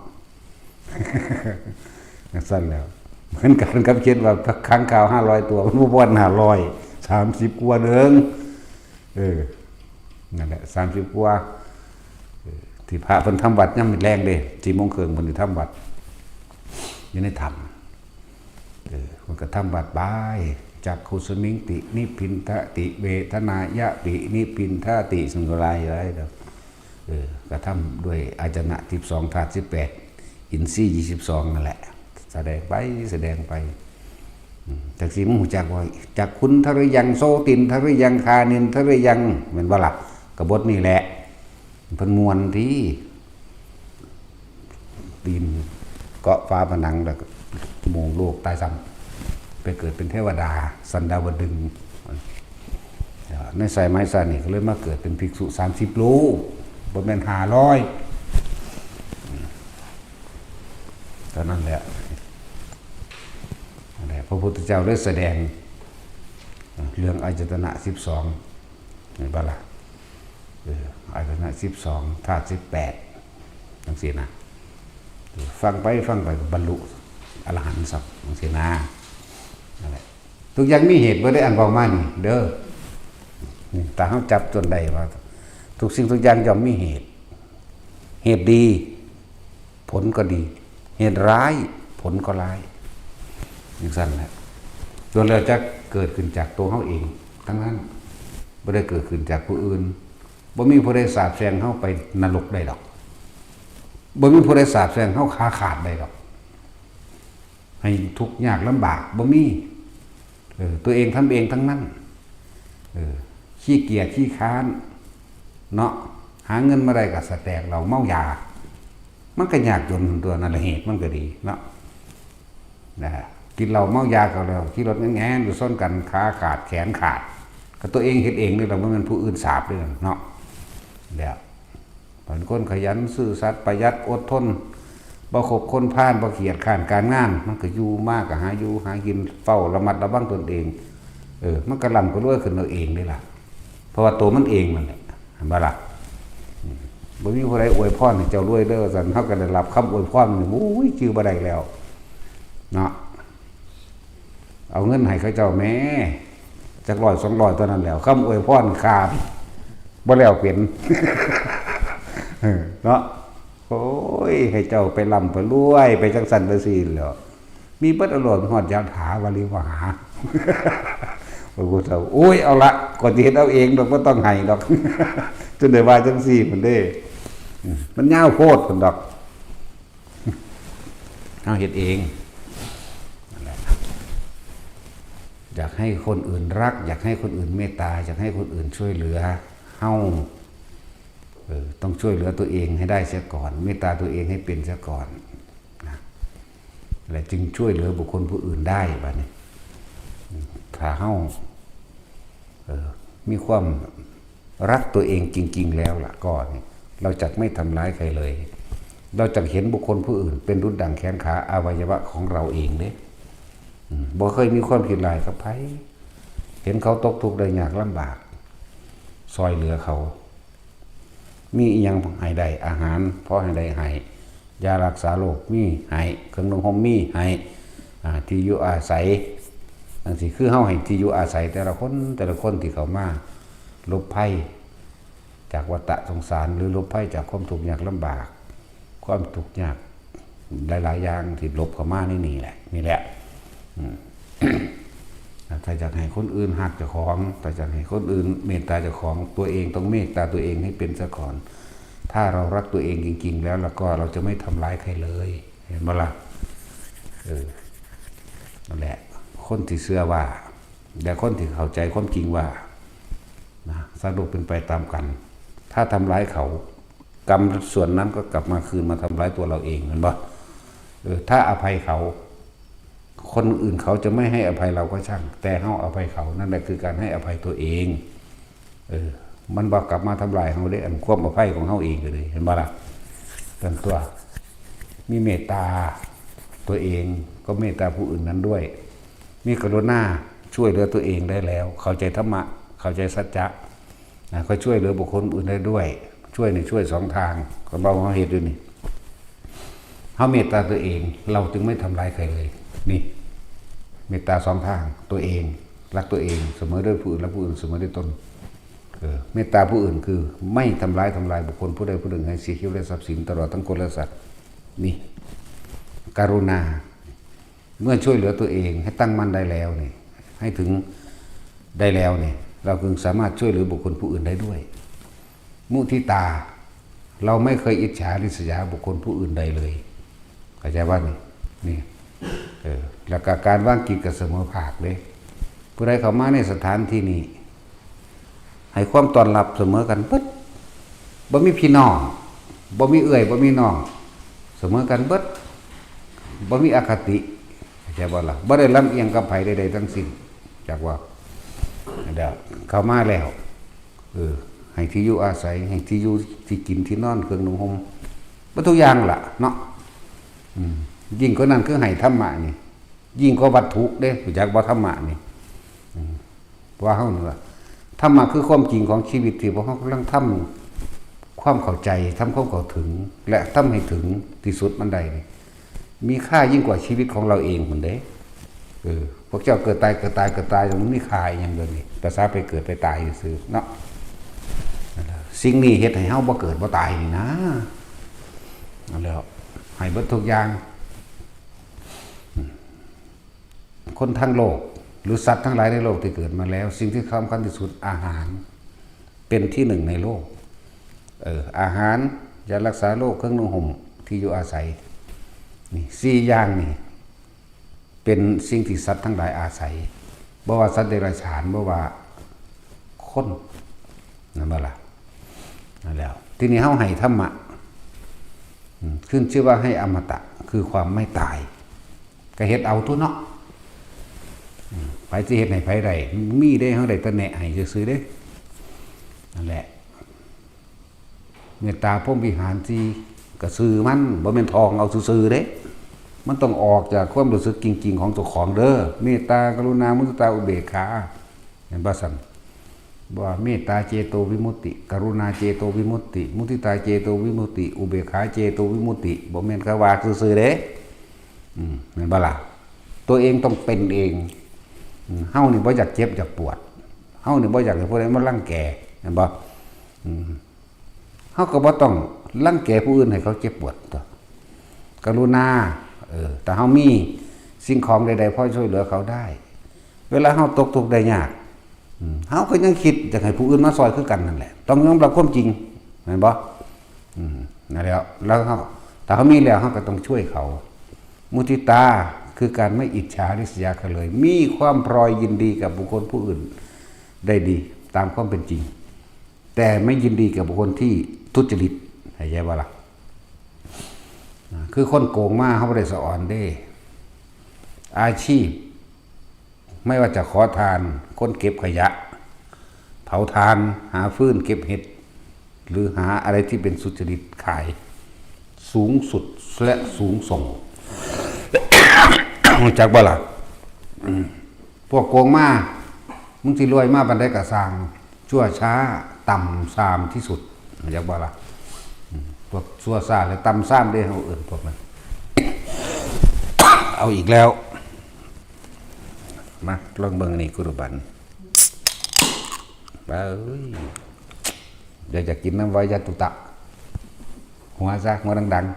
จั่งซั้นแล้ว เหมือนกันกับเขียนว่าค้างคาวห้าร้อยตัว มันบ่ฮอดห้าร้อย สามสิบกว่าเด้อ เออ นั่นแหละ สามสิบกว่า เออ ที่พระเพิ่นทำวัดยามมื้อแลงเด้ สี่โมงครึ่งเพิ่นสิทำวัด อยู่ในถ้ำ เออ เพิ่นก็ทำวัดไป จักขุสมิงติ นิพพินทะติ เวทนายะติ นิพพินทะติ ซึ่งก็หลายหลายดอก เออ ก็ทำด้วยอายตนะสิบสอง ธาตุสิบแปด อินทรีย์ยี่สิบสองนั่นแหละ แสดงไป แสดงไป อืม จักสิมึงรู้จักว่า จักขุนทะริยัง โสตินทะริยัง คานินทะริยัง แม่นบ่ล่ะ กบฏนี่แหละ เพิ่นม่วนติ ปีนเกาะฝาผนังแล้วก็โมงโลกตายซ้ำ ไปเกิดเป็นเทวดา สันดาวดึงส์ ในสายไม้สายนี่ก็เลยมาเกิดเป็นภิกษุสามสิบรูป บ่แม่นห้าร้อย เท่านั้นแหละ นั่นแหละ พระพุทธเจ้าได้แสดง เรื่องอายตนะสิบสอง เห็นปะล่ะ เออ อายตนะสิบสอง ธาตุสิบแปด จั่งซี้นะ เออ ฟังไปฟังไปก็บรรลุอรหันต์สัพจั่งซี้นะ นั่นแหละ ทุกอย่างมีเหตุบ่ได้อันเว้ามานี่ เด้อ นี่ ถ้าเฮาจับจนได้ว่า ทุกสิ่งทุกอย่างย่อมมีเหตุ เหตุดี ผลก็ดี เหตุร้าย ผลก็ร้าย จั่งซั้นแหละ ล้วนแล้วจะเกิดขึ้นจากตัวเฮาเอง ทั้งนั้น บ่ได้เกิดขึ้นจากผู้อื่น บ่มีผู้ใดสาปแช่งเฮาไปนรกได้ดอก บ่มีผู้ใดสาปแช่งเฮาขาขาดได้ดอก ให้ทุกข์ยากลำบาก บ่มี เออ ตัวเองทำเองทั้งนั้น เออ ขี้เกียจขี้ค้าน เนาะ หาเงินมาได้ก็สแตกเหล้าเมายา มันก็ยากจนตัวนั่นแหละ เหตุมันก็ดีเนาะ นะฮะ กินเหล้าเมายาก็แล้ว ขี่รถแง่นๆ อยู่ชนกัน ขาขาด แขนขาด ก็ตัวเองเฮ็ดเองนี่แหละ บ่แม่นผู้อื่นสาปเด้อเนาะ แล้ว เป็นคนขยันซื่อสัตย์ประหยัดอดทน บ่คบคนพาล บ่เกียจคร้านการงาน มันก็อยู่มาก็หาอยู่หากิน เฝ้าระมัดระวังตนเอง เออ มันก็ร่ำก็รวยขึ้นเอาเองนี่ล่ะ เพราะว่าตัวมันเองนั่นแหละ เห็นบ่ล่ะ อืม บ่มีผู้ใดอวยพรให้เจ้ารวยเด้อ ซั่น เฮาก็ได้รับคำอวยพรนี่ โอ้ย จื่อบ่ได้แล้ว เนาะ เอาเงินให้เขาเจ้าแหม จักร้อยสองร้อยเท่านั้นแหล้ว คำอวยพรขาด บ่แล้วเป็น เนาะ โอ้ย ให้เจ้าไปร่ำไปรวย ไปจังซั่นจังซี่แหล้ว มีเบิดอารมณ์ ฮอดยะถาวาริวหา พระพุทธเจ้า โอ้ย เอาละ ก็สิเฮ็ดเอาเองดอก บ่ต้องให้ดอก จนได้ว่าจังซี่พุ้นเด้ มันยาวโพดพุ้นดอก เฮาเฮ็ดเอง นั่นแหละ อยากให้คนอื่นรัก อยากให้คนอื่นเมตตา อยากให้คนอื่นช่วยเหลือ เฮา เออ ต้องช่วยเหลือตัวเองให้ได้เสียก่อน เมตตาตัวเองให้เป็นเสียก่อนนะ และจึงช่วยเหลือบุคคลผู้อื่นได้บัดนี้ ถ้าเฮา เออ มีความรักตัวเองจริงๆแล้วล่ะ ก็นี่ เราจะไม่ทำร้ายใครเลย เราจะเห็นบุคคลผู้อื่นเป็นดุจดั่งแขนขาอวัยวะของเราเองเด้ อืม บ่เคยมีความคิดร้ายกับไผ เห็นเขาตกทุกข์ได้ยากลำบาก ซอยเหลือเขา มีอิหยังให้ได้ อาหารพอให้ได้ให้ ยารักษาโรคมีให้ เครื่องนุ่งห่มมีให้ อ่า ที่อยู่อาศัย จังซี้ คือเฮาให้ที่อยู่อาศัยแต่ละคน แต่ละคนที่เข้ามาหลบภัยจากวัฏสงสาร หรือหลบภัยจากความทุกข์ยากลำบาก ความทุกข์ยากหลายๆอย่างที่หลบเข้ามาในนี่แหละ นี่แหละ อืม ถ้าอยากให้คนอื่นฮักเจ้าของ ถ้าอยากให้คนอื่นเมตตาเจ้าของ ตัวเองต้องเมตตาตัวเองให้เป็นซะก่อน ถ้าเรารักตัวเองจริงๆแล้ว แล้วก็เราจะไม่ทำร้ายใครเลย เห็นบ่ล่ะ เออ นั่นแหละ คนที่เชื่อว่า และคนที่เข้าใจความจริงว่า นะ สัตว์โลกเป็นไปตามกรรม ถ้าทำร้ายเขา กรรมส่วนนั้นก็กลับมาคืนมาทำร้ายตัวเราเอง เห็นบ่ เออ ถ้าอภัยเขา คนอื่นเขาจะไม่ให้อภัยเราก็ช่าง แต่เฮาอภัยเขา นั่นแหละคือการให้อภัยตัวเอง เออ มันบ่กลับมาทำลายเฮาเด้ อันความอภัยของเฮาเองก็เลย เห็นบ่ล่ะ เป็นตัว มีเมตตาตัวเอง ก็เมตตาผู้อื่นนั้นด้วย มีกรุณาช่วยเหลือตัวเองได้แล้ว เข้าใจธรรมะ เข้าใจสัจจะ นะ ก็ช่วยเหลือบุคคลอื่นได้ด้วย ช่วยนี่ช่วยสองทาง ก็เบาเฮาเฮ็ดอยู่นี่ เฮาเมตตาตัวเอง เราจึงไม่ทำร้ายใครเลย นี่ เมตตาสองทาง ตัวเอง รักตัวเอง เสมอด้วยผู้อื่น และผู้อื่นเสมอด้วยตน เออ เมตตาผู้อื่นคือไม่ทำร้ายทำลายบุคคลผู้ใดผู้หนึ่งให้เสียชีวิตและทรัพย์สิน ตลอดทั้งคนและสัตว์ นี่ กรุณา เมื่อช่วยเหลือตัวเองให้ตั้งมั่นได้แล้วนี่ ให้ถึงได้แล้วนี่ เราจึงสามารถช่วยเหลือบุคคลผู้อื่นได้ด้วย มุทิตา เราไม่เคยอิจฉาริษยาบุคคลผู้อื่นใดเลย เข้าใจว่านี่ นี่ เออ แล้วก็การวางจิตก็เสมอภาคเด้ ผู้ใดเข้ามาในสถานที่นี้ ให้ความต้อนรับเสมอกันเบิด บ่มีพี่น้อง บ่มีเอื้อย บ่มีน้อง เสมอกันเบิด บ่มีอคติ เข้าใจบ่ล่ะ บ่ได้ลำเอียงกับไผใดๆทั้งสิ้น จักว่า เดี๋ยวเข้ามาแล้ว เออ ให้ที่อยู่อาศัย ให้ที่อยู่ที่กินที่นอน เครื่องนุ่งห่ม เบิดทุกอย่างล่ะเนาะ อืม ยิ่งกว่านั้นคือให้ธรรมะนี่ ยิ่งกว่าวัตถุเด้ รู้จักบ่ ธรรมะนี่ อืม เพราะว่าเฮานี่ว่า ธรรมะคือความจริงของชีวิตที่พวกเฮากำลังทำความเข้าใจ ทำความเข้าถึง และทำให้ถึงที่สุดมันได้นี่ มีค่ายิ่งกว่าชีวิตของเราเองพุ้นเด้ เออ พวกเจ้าเกิดตาย เกิดตาย เกิดตาย มันมีค่าอิหยังเดี๋ยวนี้ ภาษาไปเกิดไปตายซื่อๆเนาะ สิ่งนี้เฮ็ดให้เฮาบ่เกิดบ่ตายนี่นะ นั่นแหละ ให้เบิดทุกอย่าง คนทั้งโลก หรือสัตว์ทั้งหลายในโลกที่เกิดมาแล้ว สิ่งที่สำคัญที่สุด อาหาร เป็นที่หนึ่งในโลก เออ อาหาร ยารักษาโรค เครื่องนุ่งห่ม ที่อยู่อาศัย นี่ สี่อย่างนี่ เป็นสิ่งที่สัตว์ทั้งหลายอาศัย บ่ว่าสัตว์เดรัจฉาน บ่ว่าคน นั่นบ่ล่ะ นั่นแล้ว ทีนี้เฮาให้ธรรมะ อืม ขึ้นชื่อว่าให้อมตะ คือความไม่ตาย ก็เฮ็ดเอาตั๊วเนาะ อืม ไผสิเฮ็ดให้ไผได้ มีเด้ เฮาได้แต่แนะให้ซื่อๆเด้ นั่นแหละ เมตตาพรหมวิหารสี่ ก็ชื่อมัน บ่แม่นท่องเอาซื่อๆเด้ มันต้องออกจากความรู้สึกจริงๆของเจ้าของเด้อ เมตตา กรุณา มุทิตา อุเบกขา เห็นบ่ซั่น บ่ว่าเมตตาเจโตวิมุตติ กรุณาเจโตวิมุตติ มุทิตาเจโตวิมุตติ อุเบกขาเจโตวิมุตติ บ่แม่นเขาว่าซื่อๆเด้ อืม แม่นบ่ล่ะ ตัวเองต้องเป็นเอง อืม เฮานี่บ่อยากเจ็บอยากปวด เฮานี่บ่อยากให้ผู้ใดมารังแก แม่นบ่ อืม เฮาก็บ่ต้องรังแกผู้อื่นให้เขาเจ็บปวดตั๊ว กรุณา เออ ถ้าเฮามีสิ่งของใดๆ พอช่วยเหลือเขาได้ เวลาเฮาตกทุกข์ได้ยาก อืม เฮาก็ยังคิดอยากให้ผู้อื่นมาซ่อยคือกันนั่นแหละ ต้องยอมรับความจริง แม่นบ่ อืม นั่นแหละ แล้วเฮา ถ้าเฮามีแล้ว เฮาก็ต้องช่วยเขา มุทิตา คือการไม่อิจฉาริษยาใครเลย มีความพลอยยินดีกับบุคคลผู้อื่นได้ดี ตามความเป็นจริง แต่ไม่ยินดีกับบุคคลที่ทุจริต เข้าใจบ่ล่ะ อ่า คือคนโกงมา เฮาบ่ได้สะออนเด้ อาชีพ ไม่ว่าจะขอทาน คนเก็บขยะ เผาถ่าน หาฟืน เก็บเห็ด หรือหาอะไรที่เป็นสุจริตขาย สูงสุดและสูงส่ง รู้จักบ่ล่ะ อืม พวกโกงมา มึงสิรวยมาปานใดก็ซ่าง ชั่วช้า ต่ำซามที่สุด รู้จักบ่ล่ะ อืม พวกชั่วช้าและต่ำซามเด้ เฮาเอิ้นพวกนั้น เอาอีกแล้ว มา ลองเบิ่งนี่ กุรุบัน เอ้ย เดี๋ยวจะกินน้ำไว้ยาตุตะ หัวซะ หัวดังๆ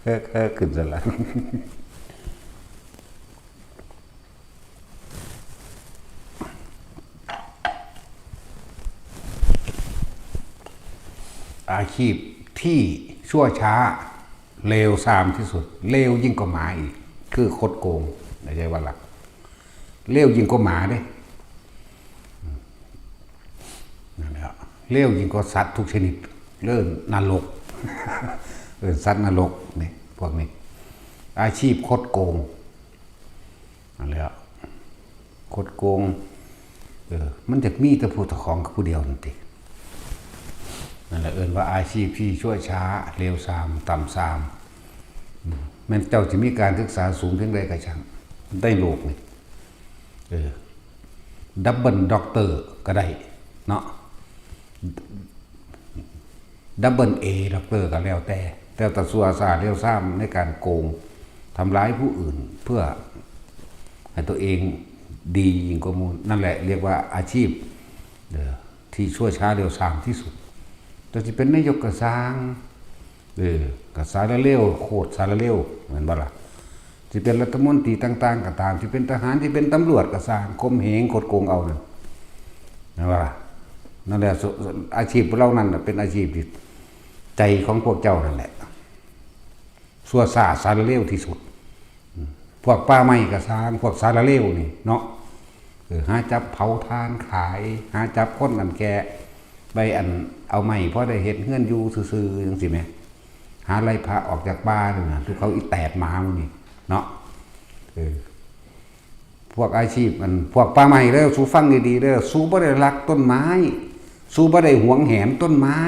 เฮ้อ เฮ้อ ขึ้นซะละ อาชีพที่ชั่วช้า เลวทรามที่สุด เลวยิ่งกว่าหมาอีก คือคดโกง เข้าใจบ่ล่ะ เลวยิ่งกว่าหมาเด้ นั่นแหละ เลวยิ่งกว่าสัตว์ทุกชนิด เรื่องนรก เออ สัตว์นรกนี่ พวกนี้ อาชีพคดโกง นั่นแหละ คดโกง เออ มันจะมีแต่ผู้เจ้าของผู้เดียวนั่นติ นั่นแหละ เอิ้นว่าอาชีพที่ชั่วช้า เลวทราม ต่ำซาม อืม แม้นเจ้าสิมีการศึกษาสูงเพียงใดก็ช่าง ในโลกนี่ เออ double doctor ก็ได้ เนาะ double A doctor ก็แล้วแต่ แต่ถ้าชั่วช้าเลวทรามในการโกง ทำร้ายผู้อื่น เพื่อให้ตัวเองดียิ่งกว่าหมู่ นั่นแหละเรียกว่าอาชีพ เออ ที่ชั่วช้าเลวทรามที่สุด แต่สิเป็นนายกก็ซ่าง เออ ก็สารเลว โคตรสารเลว แม่นบ่ล่ะ สิเป็นรัฐมนตรีต่างๆ ก็ตาม สิเป็นทหาร สิเป็นตำรวจก็ซ่าง ข่มเหงคดโกงเอานั่น แม่นบ่ล่ะ นั่นแหละ ส- อาชีพเหล่านั้นน่ะ เป็นอาชีพที่ ใจของพวกเจ้านั่นแหละ ชั่วช้าสารเลวที่สุด พวกป่าไม้ก็ซ่าง พวกสารเลวนี่เนาะ เออ หาจับเผาถ่านขาย หาจับคนอันแก่ ไปอันเอาไม้พอได้เฮ็ดเฮือนอยู่ซื่อๆ จังซี้แหม หาไล่พระออกจากป่านี่นะ ทุกเขาอีแตดหมาหมู่นี่เนาะ เออ พวกอาชีพอัน พวกป่าไม้เด้อ สูฟังดีๆ เด้อ สูบ่ได้รักต้นไม้ สูบ่ได้หวงแหนต้นไม้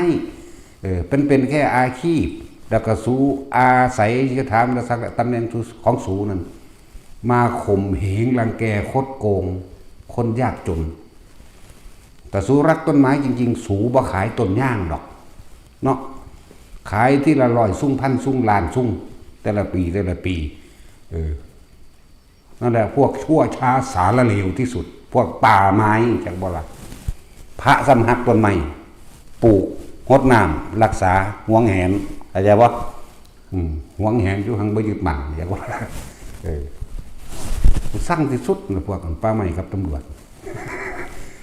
เออ เป็น เป็นแค่อาชีพ แล้วก็สูอาศัยยศถาบรรดาศักดิ์ตำแหน่งสู- ของสูนั่น มาข่มเหงรังแกคดโกง คนยากจน แต่สูรักต้นไม้จริงๆ สูบ่ขายต้นยางดอก เนาะ ขายทีละร้อยซุ่ง พันซุ่ง ล้านซุ่ง แต่ละปี แต่ละปี เออ นั่นแหละ พวกชั่วช้าสารเลวที่สุด พวกป่าไม้ จักบ่ล่ะ พระซ้ำฮักต้นไม้ ปลูก หดน้ำ รักษา หวงแหน เข้าใจบ่ อืม หวงแหนอยู่ หังบ่ยึดมั่น จักบ่ล่ะ เออ ซังที่สุดนะ พวกป่าไม้กับตำรวจ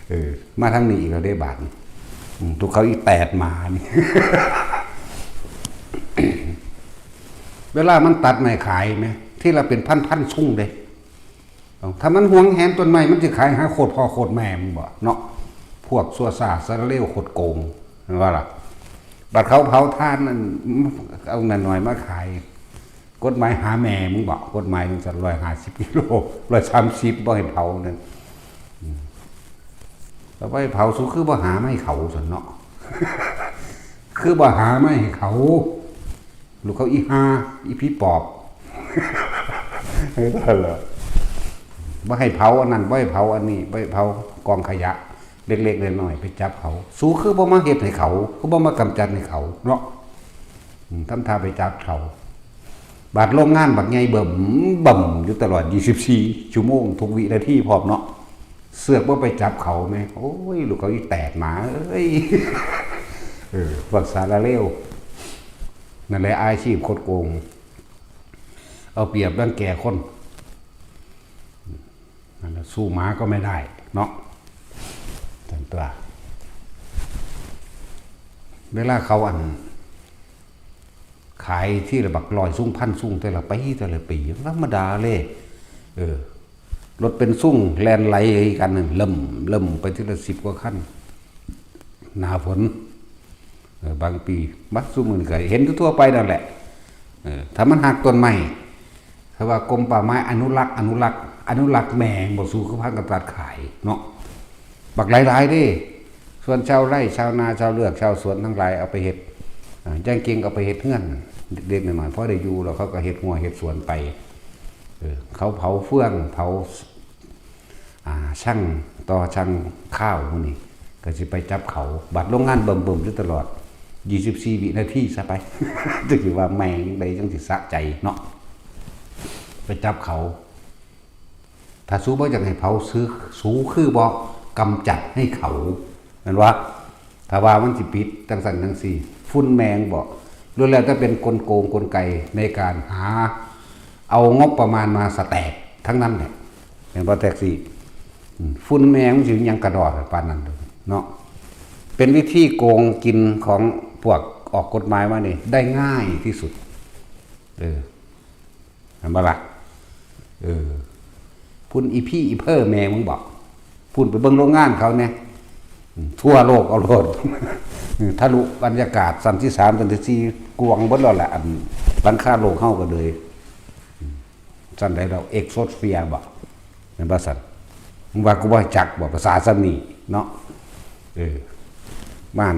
เออ มาทางนี้อีกแล้วเด้บาดนี่ อืม ทุกเขาอีแตดหมานี่ เวลามันตัดไม้ขายแหม ทีละเป็นพันๆซุ่งเด้ เอ้า ถ้ามันหวงแหนต้นไม้ มันสิขายหาโคตรพ่อโคตรแม่มันบ่เนาะ พวกชั่วช้าสารเลวคดโกง แม่นบ่ล่ะ บัดเขาเผาถ่านนั่น เอาน้อยๆมาขาย กฎหมายหาแม่มึงบ่ กฎหมายมันสั่น ร้อยห้าสิบกิโล ร้อยสามสิบ บ่ให้เผานั่น อืม แล้วบ่ให้เผา สูคือบ่หามาให้เขาซั่นเนาะ คือบ่หามาให้เขา ลูกเขาอีห่า อีผีปอบ เออ นั่นแหละ บ่ให้เผาอันนั้น บ่ให้เผาอันนี้ บ่ให้เผากองขยะ เล็กๆน้อยๆไปจับเขา สูคือบ่มาเฮ็ดให้เขา คือบ่มากำจัดให้เขาเนาะ อืม ทำท่าไปจับเขา บาดโรงงานบักใหญ่เบิ่มเบิ่มอยู่ตลอด ยี่สิบสี่ชั่วโมง ทุกวินาทีพร้อมเนาะ เสือกว่าไปจับเขาไหม โอ้ย ลูกเขาอีแตกหมาเอ้ย เออพวกสารเลว นั่นแหละอาชีพโคตรโกง เอาเปรียบรังแกคน นั่นแหละสู้หมาก็ไม่ได้เนาะ แต่ตัว เวลาเขาอัน ขายที่ละบักร้อยซุ่งพันซุ่งแต่ละปีแต่ละปีธรรมดาเลย เออ รถเป็นซุ่งแล่นไหลกันนั่นเริ่มเริ่มไปทีละสิบกว่าคัน หน้าฝน เออ บางปีบักซุ่งมันก็เห็นทั่วๆไปนั่นแหละ เออ ถ้ามันหักต้นไม้ ถ้าว่ากรมป่าไม้อนุรักษ์ อนุรักษ์ อนุรักษ์แมงบ่สู้เขาพากันตัดขายเนาะ บักหลายๆเด้ ส่วนชาวไร่ชาวนาชาวเลือกชาวสวนทั้งหลายเอาไปเฮ็ด อ่า ย่างเก่งเอาไปเฮ็ดเฮือน เด็กๆน้อยๆพอได้อยู่แล้วเขาก็เฮ็ดงัวเฮ็ดสวนไป เออ เขาเผาเฟืองเผา อ่า ชั่งต่อชั่งข้าวพวกนี้ ก็สิไปจับเขา บัดโรงงานเบิ่มๆอยู่ตลอด ยี่สิบสี่ วินาทีซะไป จังสิว่าแม่งใดจังสิสะใจเนาะ ไปจับเขา ถ้าสู้บ่อยากให้เผาซื้อ สู้คือบ่กำจัดให้เขา แม่นบ่ ถ้าว่ามันสิผิดจังซั่นจังซี่ ฝุ่นแมงบ่ ล้วนแล้วแต่เป็นกลโกงกลไกในการหา เอางบประมาณมาสแต็กทั้งนั้นแหละ แม่นบ่แท็กซี่ อืม ฝุ่นแมงมันสิหยังกระดอดปานนั้นเนาะ เป็นวิธีโกงกินของพวกออกกฎหมายมานี่ได้ง่ายที่สุด เออ เห็นบ่ล่ะ เออ พุ่นอีพี่อีเพ่อแม่มึงบอก พุ่นไปเบิ่งโรงงานเขาเนี่ย อืม ทั่วโลกเอาโลด อืม ทะลุบรรยากาศชั้นที่สาม ชั้นที่สี่ กวางเบิดแล้วแหละ อันหลังคาโลกเฮาก็เลย อืม ชั้นใดเรา เอ็กโซสเฟียร์ บ่ แม่นบ่ซั่น มึงว่ากูบ่จักบ่ ภาษาซ้ำนี่เนาะ เออ ม่าน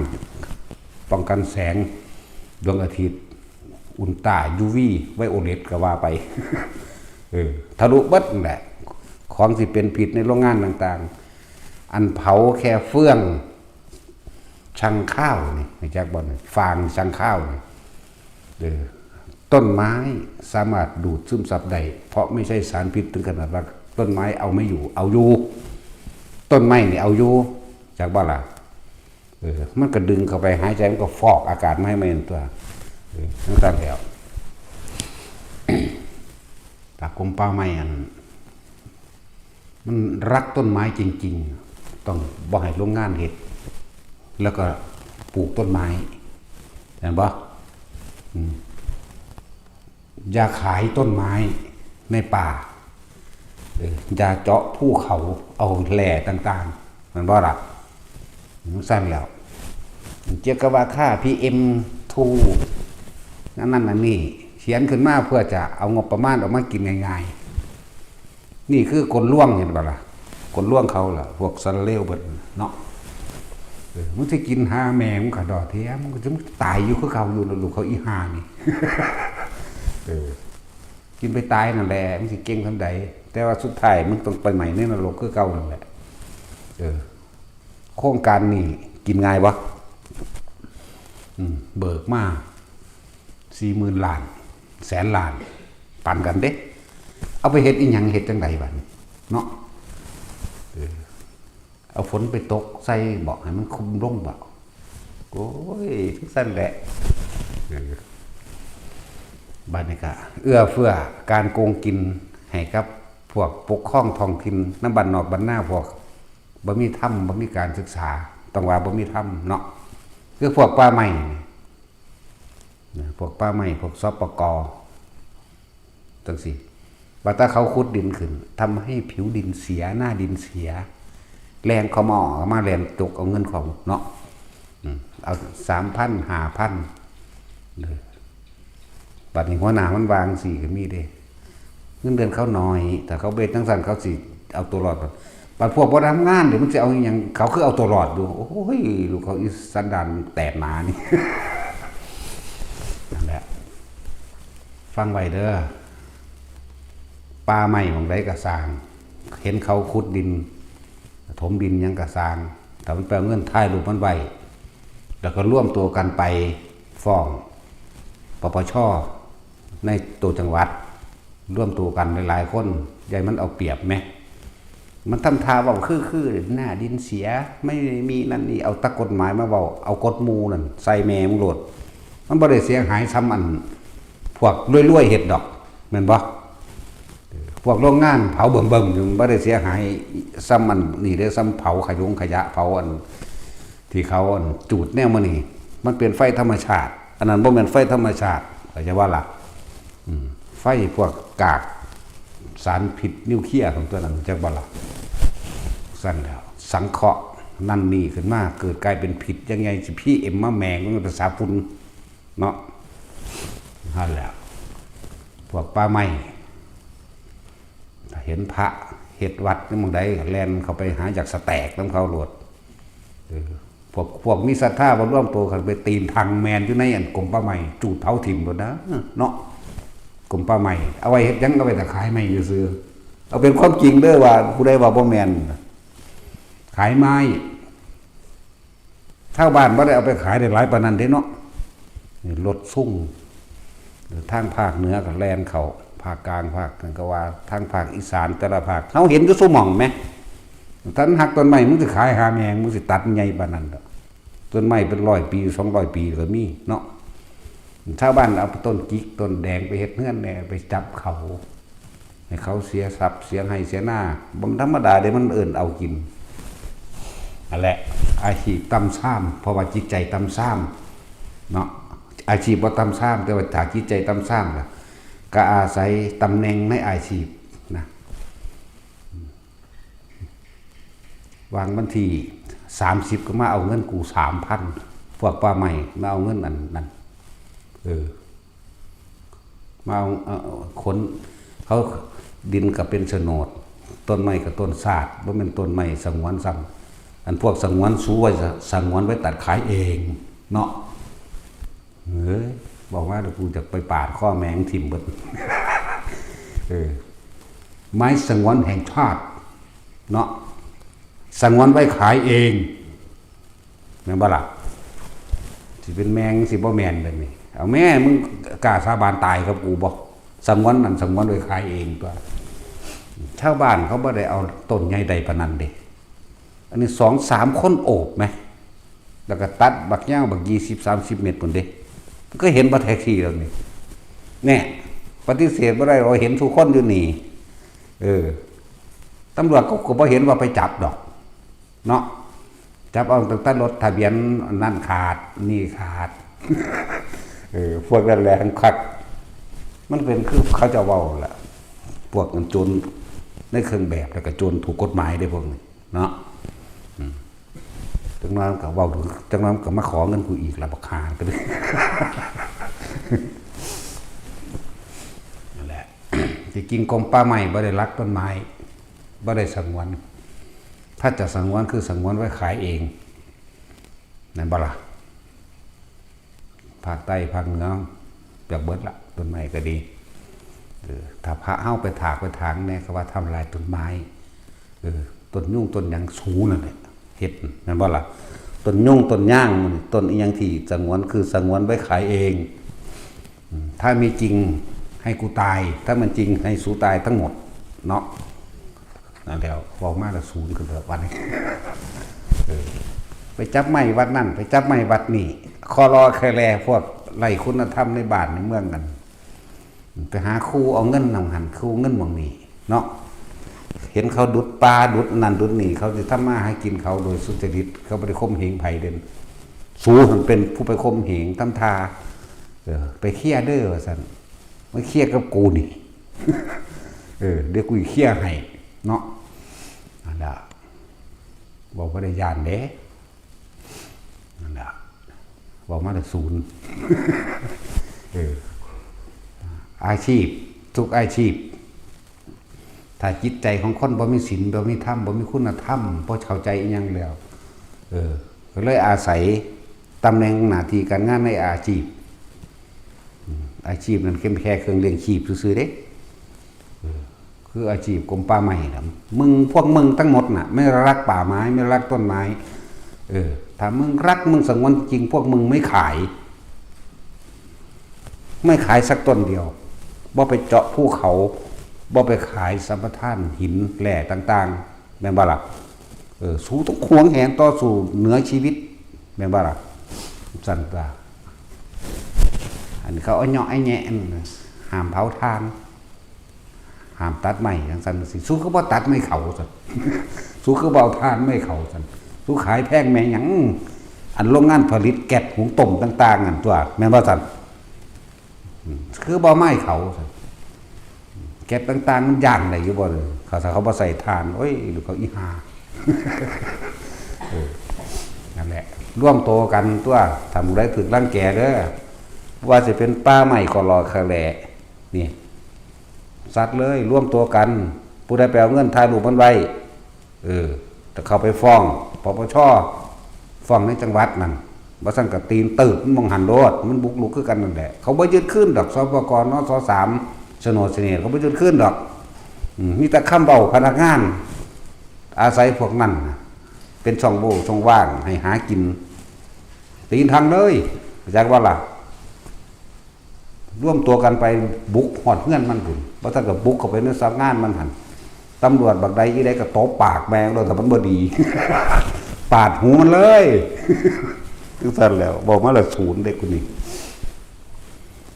ป้องกันแสง ดวงอาทิตย์ อุลตรา ยูวี ไวโอเลตก็ว่าไป เออ ทะลุเบิดนั่นแหละ ของสิเป็นพิษในโรงงานต่างๆ อันเผาแค่เฟือง ชั่งข้าวนี่ รู้จักบ่นี่ ฟางชั่งข้าวนี่ เออ ต้นไม้สามารถดูดซึมซับได้ เพราะไม่ใช่สารพิษถึงขนาดว่าต้นไม้เอาไม่อยู่ เอาอยู่ ต้นไม้นี่เอาอยู่ จักบ่ล่ะ เออ มันก็ดึงเข้าไปหายใจ มันก็ฟอกอากาศมาให้มันตัว เออ จั่งซั้นแหล้ว ถ้ากรมป่าไม้อัน มันรักต้นไม้จริงๆ ต้องบ่ให้โรงงานเฮ็ด แล้วก็ปลูกต้นไม้ เห็นบ่ อืม อย่าขายต้นไม้ในป่า เออ อย่าเจาะภูเขาเอาแร่ต่างๆ แม่นบ่ล่ะ จั่งซั้นแหล้ว เกี่ยวกับว่าค่า พีเอ็ม ทู อันนั้นอันนี้ เขียนขึ้นมาเพื่อจะเอางบประมาณออกมากินง่ายๆ นี่คือกลลวง เห็นบ่ล่ะ กลลวงเขาล่ะ พวกสารเลวเบิดเนาะ เออ มึงสิกินหาแม่มึงกะดอแท้ มึงก็จะตายอยู่คือเก่าอยู่นะลูกเขาอีห่านี่ เออ กินไปตายนั่นแหละ มึงสิเก่งส่ำใด แต่ว่าสุดท้ายมึงต้องไปไหม้ในนรกคือเก่านั่นแหละ เออ โครงการนี่กินง่ายวะ อืม เบิกมา สี่หมื่นล้าน แสนล้าน ปันกันเด้ เอาไปเฮ็ดอีหยัง เฮ็ดจั่งใดบัดนี้ เนาะ เออ เอาฝนไปตกใส่บ่ ให้มันคุมลงบ่ โอ้ย จั่งซั้นแหละ เออ บัดนี้ก็เอื้อเฟื้อการโกงกินให้กับพวกปกครองท้องถิ่น นำบ้านนอกบ้านนา พวกบ่มีธรรม บ่มีการศึกษา ต้องว่าบ่มีธรรมเนาะ คือพวกป่าไม้นี่ นะ พวกป่าไม้ พวก สปก. จั่งซี้ ว่าแต่เขาขุดดินขึ้น ทำให้ผิวดินเสีย หน้าดินเสีย แล่นเข้ามาออกมา แล่นจกเอาเงินเขาเนาะ อืม เอา สามพัน ห้าพัน เด้อ บัดนี้หัวหน้ามันว่าจั่งซี้ก็มีเด้ เงินเดือนเขาน้อย ถ้าเขาเฮ็ดจั่งซั้นเขาสิเอาตัวรอด บัดพวกบ่ทำงานนี่มันสิเอาอิหยัง เขาคือเอาตัวรอดอยู่ โอ้ย ลูกเขาอีสันดานแตกหมานี่ นั่นแหละ ฟังไว้เด้อ ป่าไม้หม่องใดก็ซ่าง เห็นเขาขุดดิน ถมดินหยังก็ซ่าง ถ้ามันไปเอาเงินถ่ายรูปมันไว้ แล้วก็รวมตัวกันไปฟ้อง ปปช. ในตัวจังหวัด รวมตัวกันหลายๆคน อย่าให้มันเอาเปรียบแหม มันทำท่าเว้าคือๆ หน้าดินเสีย ไม่มีนั่นนี่ เอาแต่กฎหมายมาเว้า เอากฎหมู่นั่นใส่แม่มึงโลด มันบ่ได้เสียหายส่ำอันพวกรวยๆ เฮ็ดดอก แม่นบ่ พวกโรงงานเผาเบิ่มๆ อยู่ มันบ่ได้เสียหายส่ำอันนี่เด้ ส่ำเผาขยงขยะ เผาอันที่เขาอันจูดแนวมื้อนี้ มันเป็นไฟธรรมชาติ อันนั้นบ่แม่นไฟธรรมชาติ เข้าใจบ่ล่ะ อืม ไฟพวกกากสารพิษนิวเคลียร์ของตัวนั้น จักบ่ล่ะ ซั่นแล้ว สังเคราะห์นั่นนี่ขึ้นมา เกิดกลายเป็นพิษยังไง สิพีเอ็มมาแหมงมันก็สาฝุ่นเนาะ นั่นแหละ พวกป่าไม้ ถ้าเห็นพระเฮ็ดวัดนี่หม่องใดก็แล่นเข้าไปหาอยากสแตกนำเขาโลด เออ พวก พวกมีศรัทธาบ่รวมตัวกันไปตีนพังแม่นอยู่ในอันกรมป่าไม้ จูดเผาถิ่มโลดนะ เนาะ กรมป่าไม้ เอาไว้เฮ็ดหยัง เอาไว้แต่ขายไม้ซื่อๆ เอาเป็นความจริงเด้อว่า ผู้ใดว่าบ่แม่น ขายไม้ ชาวบ้านบ่ได้เอาไปขายได้หลายปานนั้นเด้เนาะ นี่รถซุง ทางภาคเหนือก็แล่นเข้า ภาคกลาง ภาคนั่นก็ว่า ทางภาคอีสานแต่ละภาค เฮาเห็นอยู่ซุหม่องแหม ถ้าหักต้นไม้ มึงสิขายหาแม่ง มึงสิตัดใหญ่ปานนั้นดอก ต้นไม้เป็นร้อยปี สองร้อยปีก็มีเนาะ ชาวบ้านเอาต้นจิกต้นแดงไปเฮ็ดเฮือนแหน่ ไปจับเขา ให้เขาเสียทรัพย์ เสียไร่เสียนา บ่ธรรมดาเด้ มันเอิ้นเอากิน นั่นแหละ อาชีพต่ำทราม เพราะว่าจิตใจต่ำทรามเนาะ อาชีพบ่ต่ำทราม แต่ว่าถ้าจิตใจต่ำทรามล่ะ ก็อาศัยตำแหน่งในอาชีพนะ วางวันที่สามสิบ ก็มาเอาเงินกู สามพัน พวกป่าไม้มาเอาเงินอันนั้น เออ มาเอา เอา ขน เขา ดินก็เป็นโฉนด ต้นไม้ก็ต้นชาติ บ่แม่นต้นไม้สงวนซ้ำ อันพวกสงวนสูไว้ สงวนไว้ตัดขายเองเนาะ เฮ้ย บอกว่าเดี๋ยวกูจะไปปาดข้อแมงถิ่มเบิด เออ ไม้สงวนแห่งชาติเนาะ สงวนไว้ขายเอง แม่นบ่ล่ะ สิเป็นแมง สิบ่แม่นแบบนี้ เอาแม่ มึงกล้าสาบานตายกับกูบ่ สงวนนั่นสงวนไว้ขายเองตัว ชาวบ้านเขาบ่ได้เอาต้นใหญ่ใดปานนั้นเด้ อันนี้สองสามคนโอบไหม แล้วก็ตัดบักยาวบักยี่สิบ สามสิบ เมตรพุ้นเด้ ก็เห็นบ่แท็กซี่แล้วนี่ เนี่ย ปฏิเสธบ่ได้ เราเห็นทุกคนอยู่นี่ เออ ตำรวจเขาก็บ่เห็นว่าไปจับดอก เนาะ จับเอาตั้งแต่รถทะเบียนนั่นขาด นี่ขาด เออ พวกนั้นแหละคัก มันเป็นคือเขาจะเว้าแหละ พวกมันโจรในเครื่องแบบ แล้วก็โจรถูกกฎหมายเด้พวกนี้ เนาะ อืม จังนั้นก็เว้าถึง จังนั้นก็มาขอเงินกูอีกละบักห่าก็เลย นั่นแหละ ที่จริงกรมป่าไม้บ่ได้รักต้นไม้ บ่ได้สงวน ถ้าจะสงวนคือสงวนไว้ขายเอง นั่นบ่ล่ะ ภาคใต้ภาคเหนือเปียกเบิดละ ต้นไม้ก็ดี เออ ถ้าพระเฮาไปถากไปถางเนี่ย เขาว่าทำลายต้นไม้ เออ ต้นยุงต้นหยังสูนั่นแหละ เฮ็ด แม่นบ่ล่ะ ต้นยุงต้นยาง ต้นอีหยังที่สงวนคือสงวนไว้ขายเอง อืม ถ้ามีจริงให้กูตาย ถ้ามันจริงให้สูตายทั้งหมด เนาะ นั่นแหละ เว้ามาแล้วศูนย์ขึ้นแล้ววันนี้ เออ ไปจับไม้วัดนั่น ไปจับไม้วัดนี่ คอรอแคแลพวกไร้คุณธรรมในบ้านในเมืองกัน ไปหาคู่เอาเงินหม่องหั่น คู่เงินหม่องนี่ เนาะ เห็นเขาดุดป่าดุดนั่นดุดนี่ เขาสิทำมาหากินเขาโดยสุจริต เขาบ่ได้ข่มเหงไผเด้ สูหั่นเป็นผู้ไปข่มเหงทำท่า เออ ไปเคลียร์เด้อว่าซั่น มาเคลียร์กับกูนี่ เออ เดี๋ยวกูสิเคลียร์ให้ เนาะ นั่นล่ะ บอกบ่ได้ย้านเด้ นั่นล่ะ บอกมาแต่ศูนย์ เออ อาชีพ ทุกอาชีพ ถ้าจิตใจของคนบ่มีศีล บ่มีธรรม บ่มีคุณธรรม บ่เข้าใจอิหยังแล้ว เออ ก็เลยอาศัยตำแหน่งหน้าที่การงานในอาชีพ อืม อาชีพนั้นเป็นแค่เครื่องเลี้ยงชีพซื่อๆเด้ เออ คืออาชีพกรมป่าไม้น่ะ มึง พวกมึงทั้งหมดน่ะ ไม่รักป่าไม้ ไม่รักต้นไม้ เออ ถ้ามึงรัก มึงสงวนจริง พวกมึงไม่ขาย ไม่ขายสักต้นเดียว บ่ไปเจาะภูเขา บ่ไปขายสัมปทานหินแร่ต่าง แม่นบ่ล่ะ เออ สูต้องหวงแหนต่อสู้เหนือชีวิต แม่นบ่ล่ะ ซั่นตา อันนี้เขาเอาเนาะไอ้แงะอันห้ามเผาถ่าน ห้ามตัดไม้จังซั่นสิ สูคือบ่ตัดไม้เขาซั่น สูคือบ่เอาถ่านไม้เขาซั่น สูขายแพงแม่หยัง อันโรงงานผลิตแก๊สหุงต้มต่างๆ นั่นตัว แม่นบ่ซั่น อืม คือบ่ไม้เขาซั่น แก๊สต่างๆ มันย่างได้อยู่บ่เลย เขา ถ้าเขาบ่ใส่ถ่าน โอ้ย ลูกเขาอีห่า เออ นั่นแหละ รวมตัวกันตัว ถ้าหมู่ใดถูกรังแกเด้อ ว่าสิเป็นป่าไม้ก็รอคาแหละ นี่ สัตว์เลย รวมตัวกัน ผู้ใดไปเอาเงินถ่ายรูปมันไว้ เออ แต่เข้าไปฟ้อง ปปช ฟ้องในจังหวัดนั่น บ่ซั่นก็ตีนตึกมันมองหันโลด มันบุกรุกคือกันนั่นแหละ เขาบ่ยึดคืนดอก สปก นส สาม โฉนดเสน่ห์ เขาบ่ยึดคืนดอก อืม มีแต่คำเว้าพนักงาน อาศัยพวกนั้นน่ะ เป็นช่องโหว่ช่องว่างให้หากิน ตีนทังเลย เข้าใจบ่ล่ะ รวมตัวกันไปบุกฮอดเฮือนมันพุ้น บ่ซั่นก็บุกเข้าไปในสำนักงานมันหั่น ตำรวจบักใดอีใดก็ตบปากแม่งโลด ถ้ามันบ่ดี ปาดหูมันเลย จังซั่นแหล้ว เว้ามาแล้วสูนเด้ผู้นี้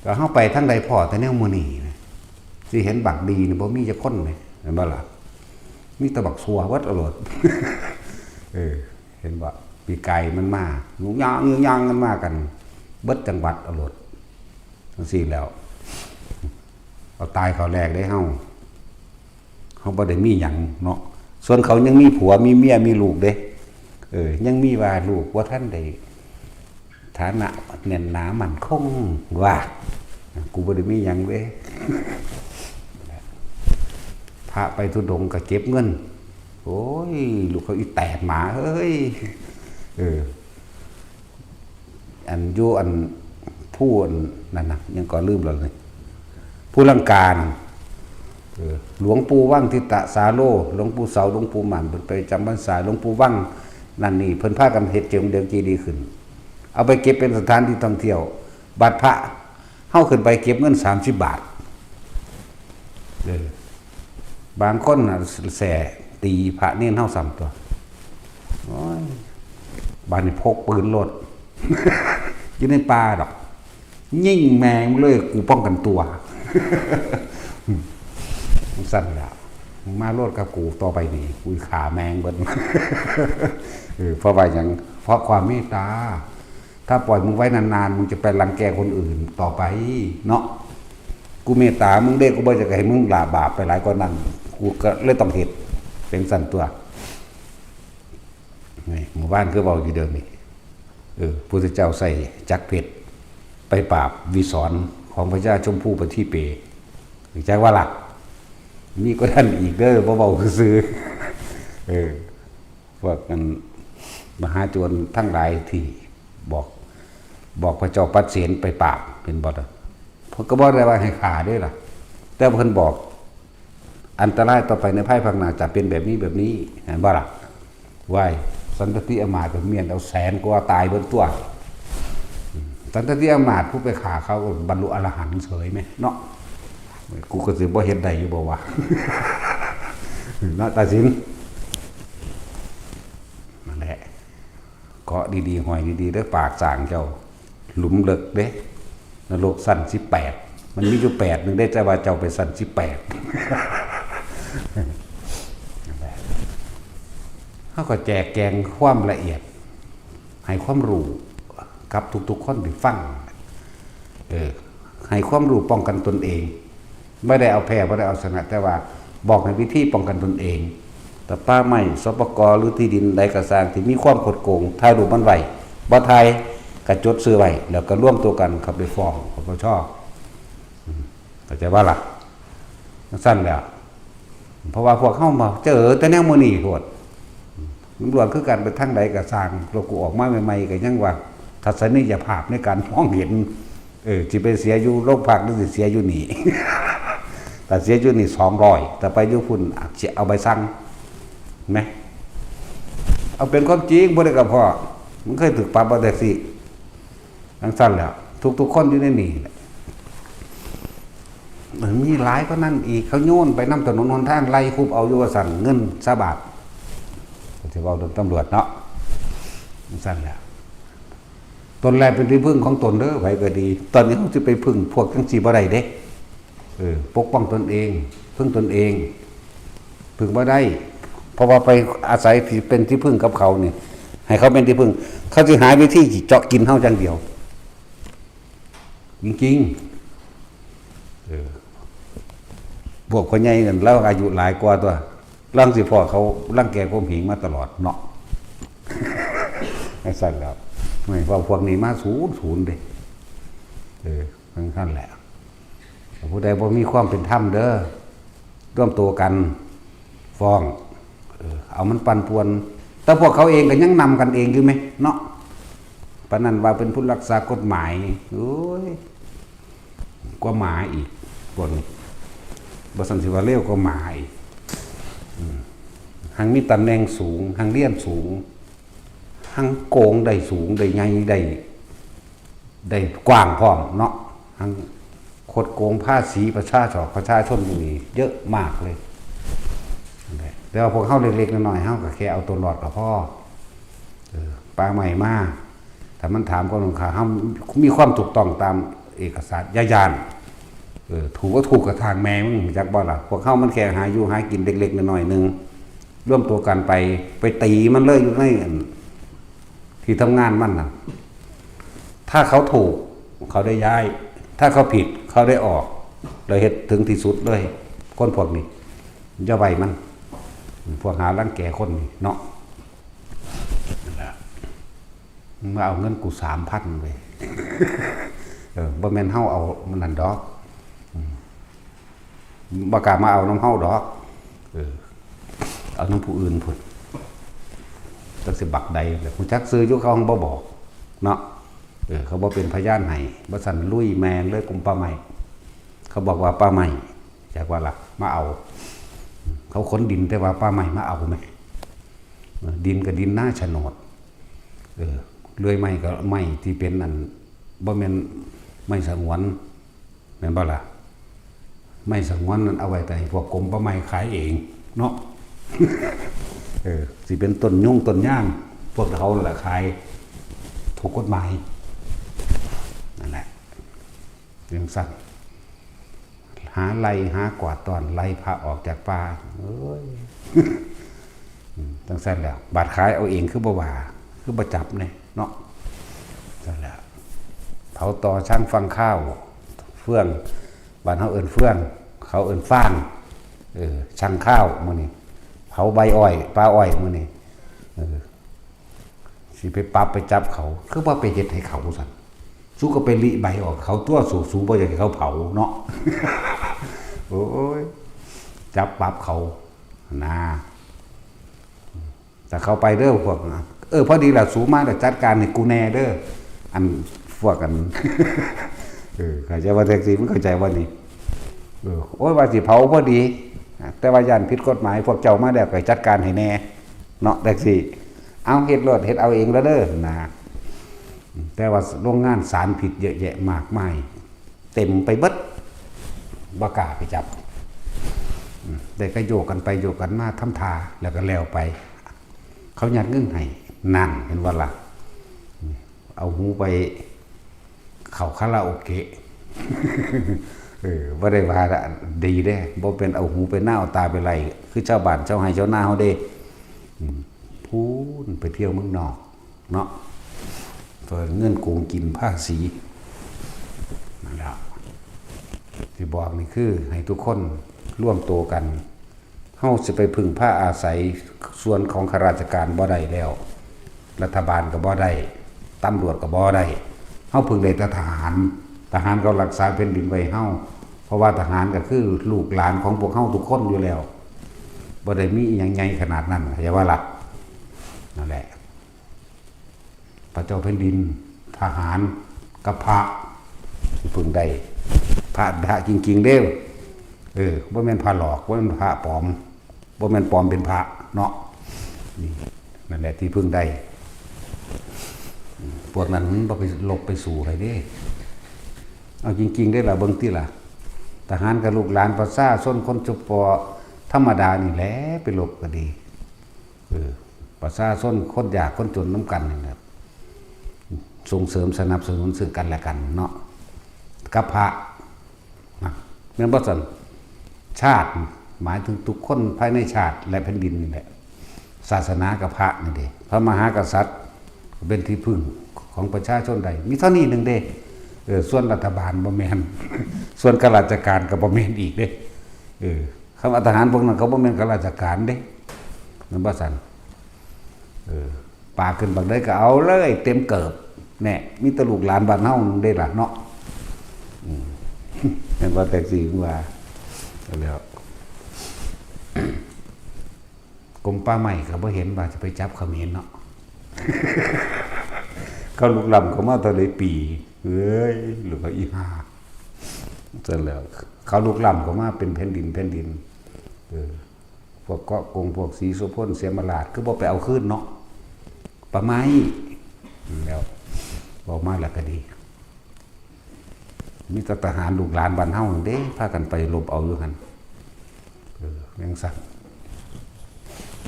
ก็เฮาไปทางใดพ้อแต่แนวหมู่นี้นะ สิเห็นบักดีนี่บ่มีจักคนเลย แม่นบ่ล่ะ มีแต่บักซั่วเบิดเอาโลด เออ เห็นบ่ ปีกายมันมา ยุงยาง ยุงยาง มันมากัน เบิดจังหวัดเอาโลด จังซี่แหล้ว เอาตายเขาแลกเด้เฮา เฮาบ่ได้มีหยังเนาะ ส่วนเขายังมีผัว มีเมีย มีลูกเด้ เออ ยังมีว่าลูกบ่ทันได้ ฐานะแน่นหนามั่นคง ว่า กูบ่ได้มีหยังเด้ พระไปธุดงค์ก็เก็บเงิน โอ้ย ลูกเขาอีแตดหมาเฮ้ย เออ อันอยู่อันผู้อันนั่นน่ะ ยังก็ลืมแล้วนี่ ภูลังกานั่น เออ หลวงปู่วังทิตะสาโล หลวงปู่เสา หลวงปู่หม่าน เพิ่นไปจำพรรษา หลวงปู่วังนั่นนี่ เพิ่นพากันเฮ็ดเจดีย์เจดีย์ขึ้น เอาไปเก็บเป็นสถานที่ท่องเที่ยว บัดพระ เฮาขึ้นไปเก็บเงินสามสิบบาท เออ บางคนน่ะแส่ตีพระเณรเฮาซ้ำตัว โอ้ย บาดนี้พกปืนโลด อยู่ในป่าดอก ยิงแม่งเลย กูป้องกันตัว จั่งซั่นล่ะ มึงมาโลดกับกูต่อไปนี่ กูฆ่าแม่งเบิด เออ เพราะว่าหยัง เพราะความเมตตา ถ้าปล่อยมึงไว้นานๆ มึงจะไปรังแกคนอื่นต่อไปเนาะ กูเมตตามึงเด้ กูบ่อยากให้มึงละบาปไปหลายกว่านั้น กูก็เลยต้องเฮ็ด เป็นซั่นตัว นี่ หมู่บ้านคือเว้าอยู่เดี๋ยวนี้ เออ พุทธเจ้าใส่จักรเพชร ไปปราบวิสรของพญาชมพูปะทีเป รู้จักว่าล่ะ มีกว่านั้นอีกเด้อ บ่เว้าซื่อๆ เออ พวกนั้นมหาโจรทั้งหลายที่บอก บอกพระเจ้าปัดเสนไปปราบ เป็นบ่ล่ะ เพิ่นก็บ่ได้ว่าให้ฆ่าเด้ล่ะ แต่เพิ่นบอก อันตรายต่อไปในภายภาคหน้าจะเป็นแบบนี้แบบนี้ เห็นบ่ล่ะ ว้าย สันตติอำมาตย์ก็เมียนเอาแสนกว่าตายเบิดตัว สันตติอำมาตย์ผู้ไปฆ่าเขาก็บรรลุอรหันต์เฉยไหมเนาะ กูก็สิบ่เฮ็ดได้อยู่บ่วะ เนาะ ตาสิน นั่นแหละ เกาะดีๆ ห้อยดีๆ เด้อ ปากสร้างเจ้า หลุมเลิกเด้ นรกชั้นสิบแปด มันมีอยู่แปดหนึ่งได้ แต่ว่าเจ้าไปชั้นสิบแปด เฮาก็แจกแจงความละเอียด ให้ความรู้กับทุกๆ คนที่ฟัง เออ ให้ความรู้ป้องกันตนเอง บ่ได้เอาแพ้ บ่ได้เอาชนะ แต่ว่าบอกให้วิธีป้องกันตนเอง แต่ป่าไม้ สปก หรือที่ดินใดก็ซ่างที่มีความคดโกง ถ่ายรูปมันไว้ บ่ถ่ายก็จดชื่อไว้ แล้วก็รวมตัวกันเข้าไปฟ้อง ปปช อืม เข้าใจบ่ล่ะ จั่งซั่นแหละ เพราะว่าพวกเฮามาเจอแต่แนวมื้อนี้โพด ตำรวจคือกัน ไปทางใดก็ซ่าง แล้วกูออกมาใหม่ๆ ก็ยังว่าทัศนียภาพในการมองเห็น เออ สิไปเสียอยู่โรงพักหรือสิเสียอยู่นี่ ถ้าเสียอยู่นี่สองร้อย แต่ไปอยู่พุ้นสิเอาใบสั่ง แหม เอาเป็นความจริง บ่ได้กระเพาะ มันเคยถูกปรับมาแต่สิ จั่งซั่นแหละ ทุกๆ คนอยู่ในนี่แหละ มันมีหลายกว่านั้นอีก เขาโยนไปนำถนนหนทาง ไล่คุบเอาอยู่ว่าซั่น เงินซาบาท สิเว้าเรื่องตำรวจเนาะ จั่งซั้นแหละ ตนแลเป็นที่พึ่งของตนเด้อ ไผก็ดี ตอนนี้เฮาสิไปพึ่งพวกจั่งซี้บ่ได้เด้ เออ ปกป้องตนเอง พึ่งตนเอง พึ่งบ่ได้ เพราะว่าไปอาศัยที่เป็นที่พึ่งกับเขานี่ ให้เขาเป็นที่พึ่ง เขาสิหาวิธีสิเจาะกินเฮาอย่างเดียว จริงๆ เออ พวกพ่อใหญ่นั่น ลาวอายุหลายกว่าตั๊ว ลางสิพ้อเขารังแกข่มเหงมาตลอดเนาะ จั่งซั้นแหละ ไม่ พวก พวกนี้มาศูนย์ศูนย์เด้ เออ จั่งซั้นแหละ ผู้ใดบ่มีความเป็นธรรมเด้อ รวมตัวกันฟ้อง เออ เอามันปั่นป่วน แต่พวกเขาเองก็ยังนำกันเองอยู่ไหมเนาะ ปานนั้นว่าเป็นผู้รักษากฎหมาย โอ้ย กว่าหมาอีก พวกนี้ บ่ซั้นสิว่าเลวกว่าหมาอีก อืม หังมีตำแหน่งสูง หังเรียนสูง หังโกงได้สูง ได้ใหญ่ ได้ ได้กว้างพร้อมเนาะ หังคดโกงภาษีประชาชน ประชาชนหมู่นี้เยอะมากเลย แต่ว่าพวกเฮาเล็กๆน้อยๆ เฮาก็แค่เอาตัวรอดก็พอ เออ ป่าไม้มา ถ้ามันถามความสำคัญ เฮามีความถูกต้องตามเอกสาร อย่าย้าน เออ ถูกก็ถูกกระทางแม่มึง รู้จักบ่ล่ะ พวกเฮามันแค่หาอยู่หากินเล็กๆน้อยๆหนึ่ง รวมตัวกันไป ไปตีมันเลยอยู่ในอัน ที่ทำงานมันน่ะ ถ้าเขาถูก เขาได้ย้าย ถ้าเขาผิด เขาได้ออก เราเฮ็ดถึงที่สุดเลย คนพวกนี้ อย่าไว้มัน พวกหารังแกคนนี่เนาะ นั่นล่ะ มึงมาเอาเงินกูสามพันเว้ย เออ บ่แม่นเฮาเอามันนั่นดอก อืม บ่กล้ามาเอานำเฮาดอก เออ เอานำผู้อื่นพุ้น จักสิบักใด แล้วฮู้จักชื่ออยู่ เขาบ่บอก เนาะ เออ เขาบ่เป็นพยานให้ บ่ซั้นลุยแม่งเลยกรมป่าไม้ เขาบอกว่าป่าไม้ จักว่าล่ะ มาเอา เขาขนดินแต่ว่าป่าไม้มาเอาแหม เออ ดินก็ดินหน้าโฉนด เออ เลื่อยไม้ก็ไม้ที่เป็นอัน บ่แม่นไม้สงวน แม่นบ่ล่ะ ไม้สงวนนั่นเอาไว้แต่ให้พวกกรมป่าไม้ขายเองเนาะ เออ สิเป็นต้นยุงต้นยาง พวกเขานั่นแหละขาย ถูกกฎหมาย นั่นแหละ จั่งซั้น หาไล่หากวาดต้อนไล่พระออกจากป่า เอ้ย อืม จั่งซั้นแหละ บาดขายเอาเองคือบ่ว่า คือบ่จับเนี่ยเนาะ จั่งซั้นแหละ เผาต่อชั่งฟังข้าว เฟือง บ้านเฮาเอิ้นเฟือง เขาเอิ้นฟาง เออ ชั่งข้าวมื้อนี้ เผาใบอ้อย ป่าอ้อยมื้อนี้ เออ สิไปปรับไปจับเขา คือว่าไปเฮ็ดให้เขาซั่น สูก็ไปลิใบออกเขาตั๊ว สู สูบ่อยากให้เขาเผาเนาะ โอ้ย จับปรับเขา นะ แต่เขาไปเด้อพวกนะ เออ พอดีล่ะ สูมาแล้วจัดการให้กูแน่เด้อ อันพวกกัน เออ เข้าใจว่าแท็กซี่ มันเข้าใจว่านี่ เออ โอ้ย ว่าสิเผาพอดี แต่ว่าย้านผิดกฎหมาย พวกเจ้ามาแล้วก็จัดการให้แน่ เนาะ แท็กซี่ เอา เฮ็ดโลด เฮ็ดเอาเองแล้วเด้อ นะ แต่ว่าโรงงานสารพิษเยอะแยะมากมาย เต็มไปเบิด บ่กล้าไปจับ อืม แต่ก็โยกกันไปโยกกันมา ทำท่า แล้วก็แล้วไป เขายัดเงินให้ นั่น เห็นบ่ล่ะ อืม เอาหูไปเข้าคาราโอเกะ เออ บ่ได้ว่าดีเด้ บ่เป็นเอาหูไปนาว เอาตาไปไล่ คือชาวบ้านชาวไร่ชาวนาเฮาเด้ อืม พู้นไปเที่ยวเมืองนอก เนาะ เปิดเงินโกงกินภาษี นั่นแหละ ที่บอกนี่คือให้ทุกคนร่วมตัวกัน เฮาสิไปพึ่งพาอาศัยส่วนของข้าราชการบ่ได้แล้ว รัฐบาลก็บ่ได้ ตำรวจก็บ่ได้ เฮาพึ่งได้แต่ทหาร ทหารเขารักษาแผ่นดินไว้เฮา เพราะว่าทหารก็คือลูกหลานของพวกเฮาทุกคนอยู่แล้ว บ่ได้มีอิหยังใหญ่ขนาดนั้น เข้าใจว่าล่ะ นั่นแหละ พระเจ้าแผ่นดิน ทหาร กับพระ ที่พึ่งได้ พระ พระจริงๆเด้อ เออ บ่แม่นพระหลอก บ่แม่นพระปลอม บ่แม่นปลอมเป็นพระเนาะ นี่ นั่นแหละที่พึ่งได้ พวกนั้นมันบ่ไปลบไปสู้ไผเด้ เอาจริงๆเด้ล่ะ เบิ่งติล่ะ ทหารกับลูกหลานประชาชนคนเฉพาะธรรมดานี่แหละไปลบก็ดี เออ ประชาชนคนยากคนจนนำกันนี่แหละ ส่งเสริมสนับสนุนซึ่งกันและกันเนาะ กับพระนะ แม่นบ่ซั่น ชาติหมายถึงทุกคนภายในชาติและแผ่นดินนี่แหละ ศาสนากับพระนี่เด้ พระมหากษัตริย์เป็นที่พึ่งของประชาชนได้ มีเท่านี้หนึ่งเด้ เออ ส่วนรัฐบาลบ่แม่น ส่วนข้าราชการก็บ่แม่นอีกเด้ เออ คำว่าทหารพวกนั้นเขาบ่แม่นข้าราชการเด้ แม่นบ่ซั่น เออ ปากขึ้นบักใดก็เอาเลยเต็มเกิบ แน่ มีแต่ลูกหลานบ้านเฮานั่นเด้ล่ะเนาะ อืม แม่นบ่ แท็กซี่ว่า แล้ว กรมป่าไม้ก็บ่เห็นว่าจะไปจับเขมรเนาะ เขาลุกล้ำเข้ามาเท่าใดปี เอ้ย หรือว่าอีห่า ซั่นแล้ว เขาลุกล้ำเข้ามาเป็นแผ่นดินแผ่นดิน เออ พวกเกาะกง พวกศรีโสพล เสียมราช คือบ่ไปเอาคืนเนาะ ป่าไม้ แล้ว ออกมาแล้วก็ดี มีแต่ทหารลูกหลานบ้านเฮานั่นเด้ พากันไปรบเอาอยู่หั่น เออ จั่งซั่น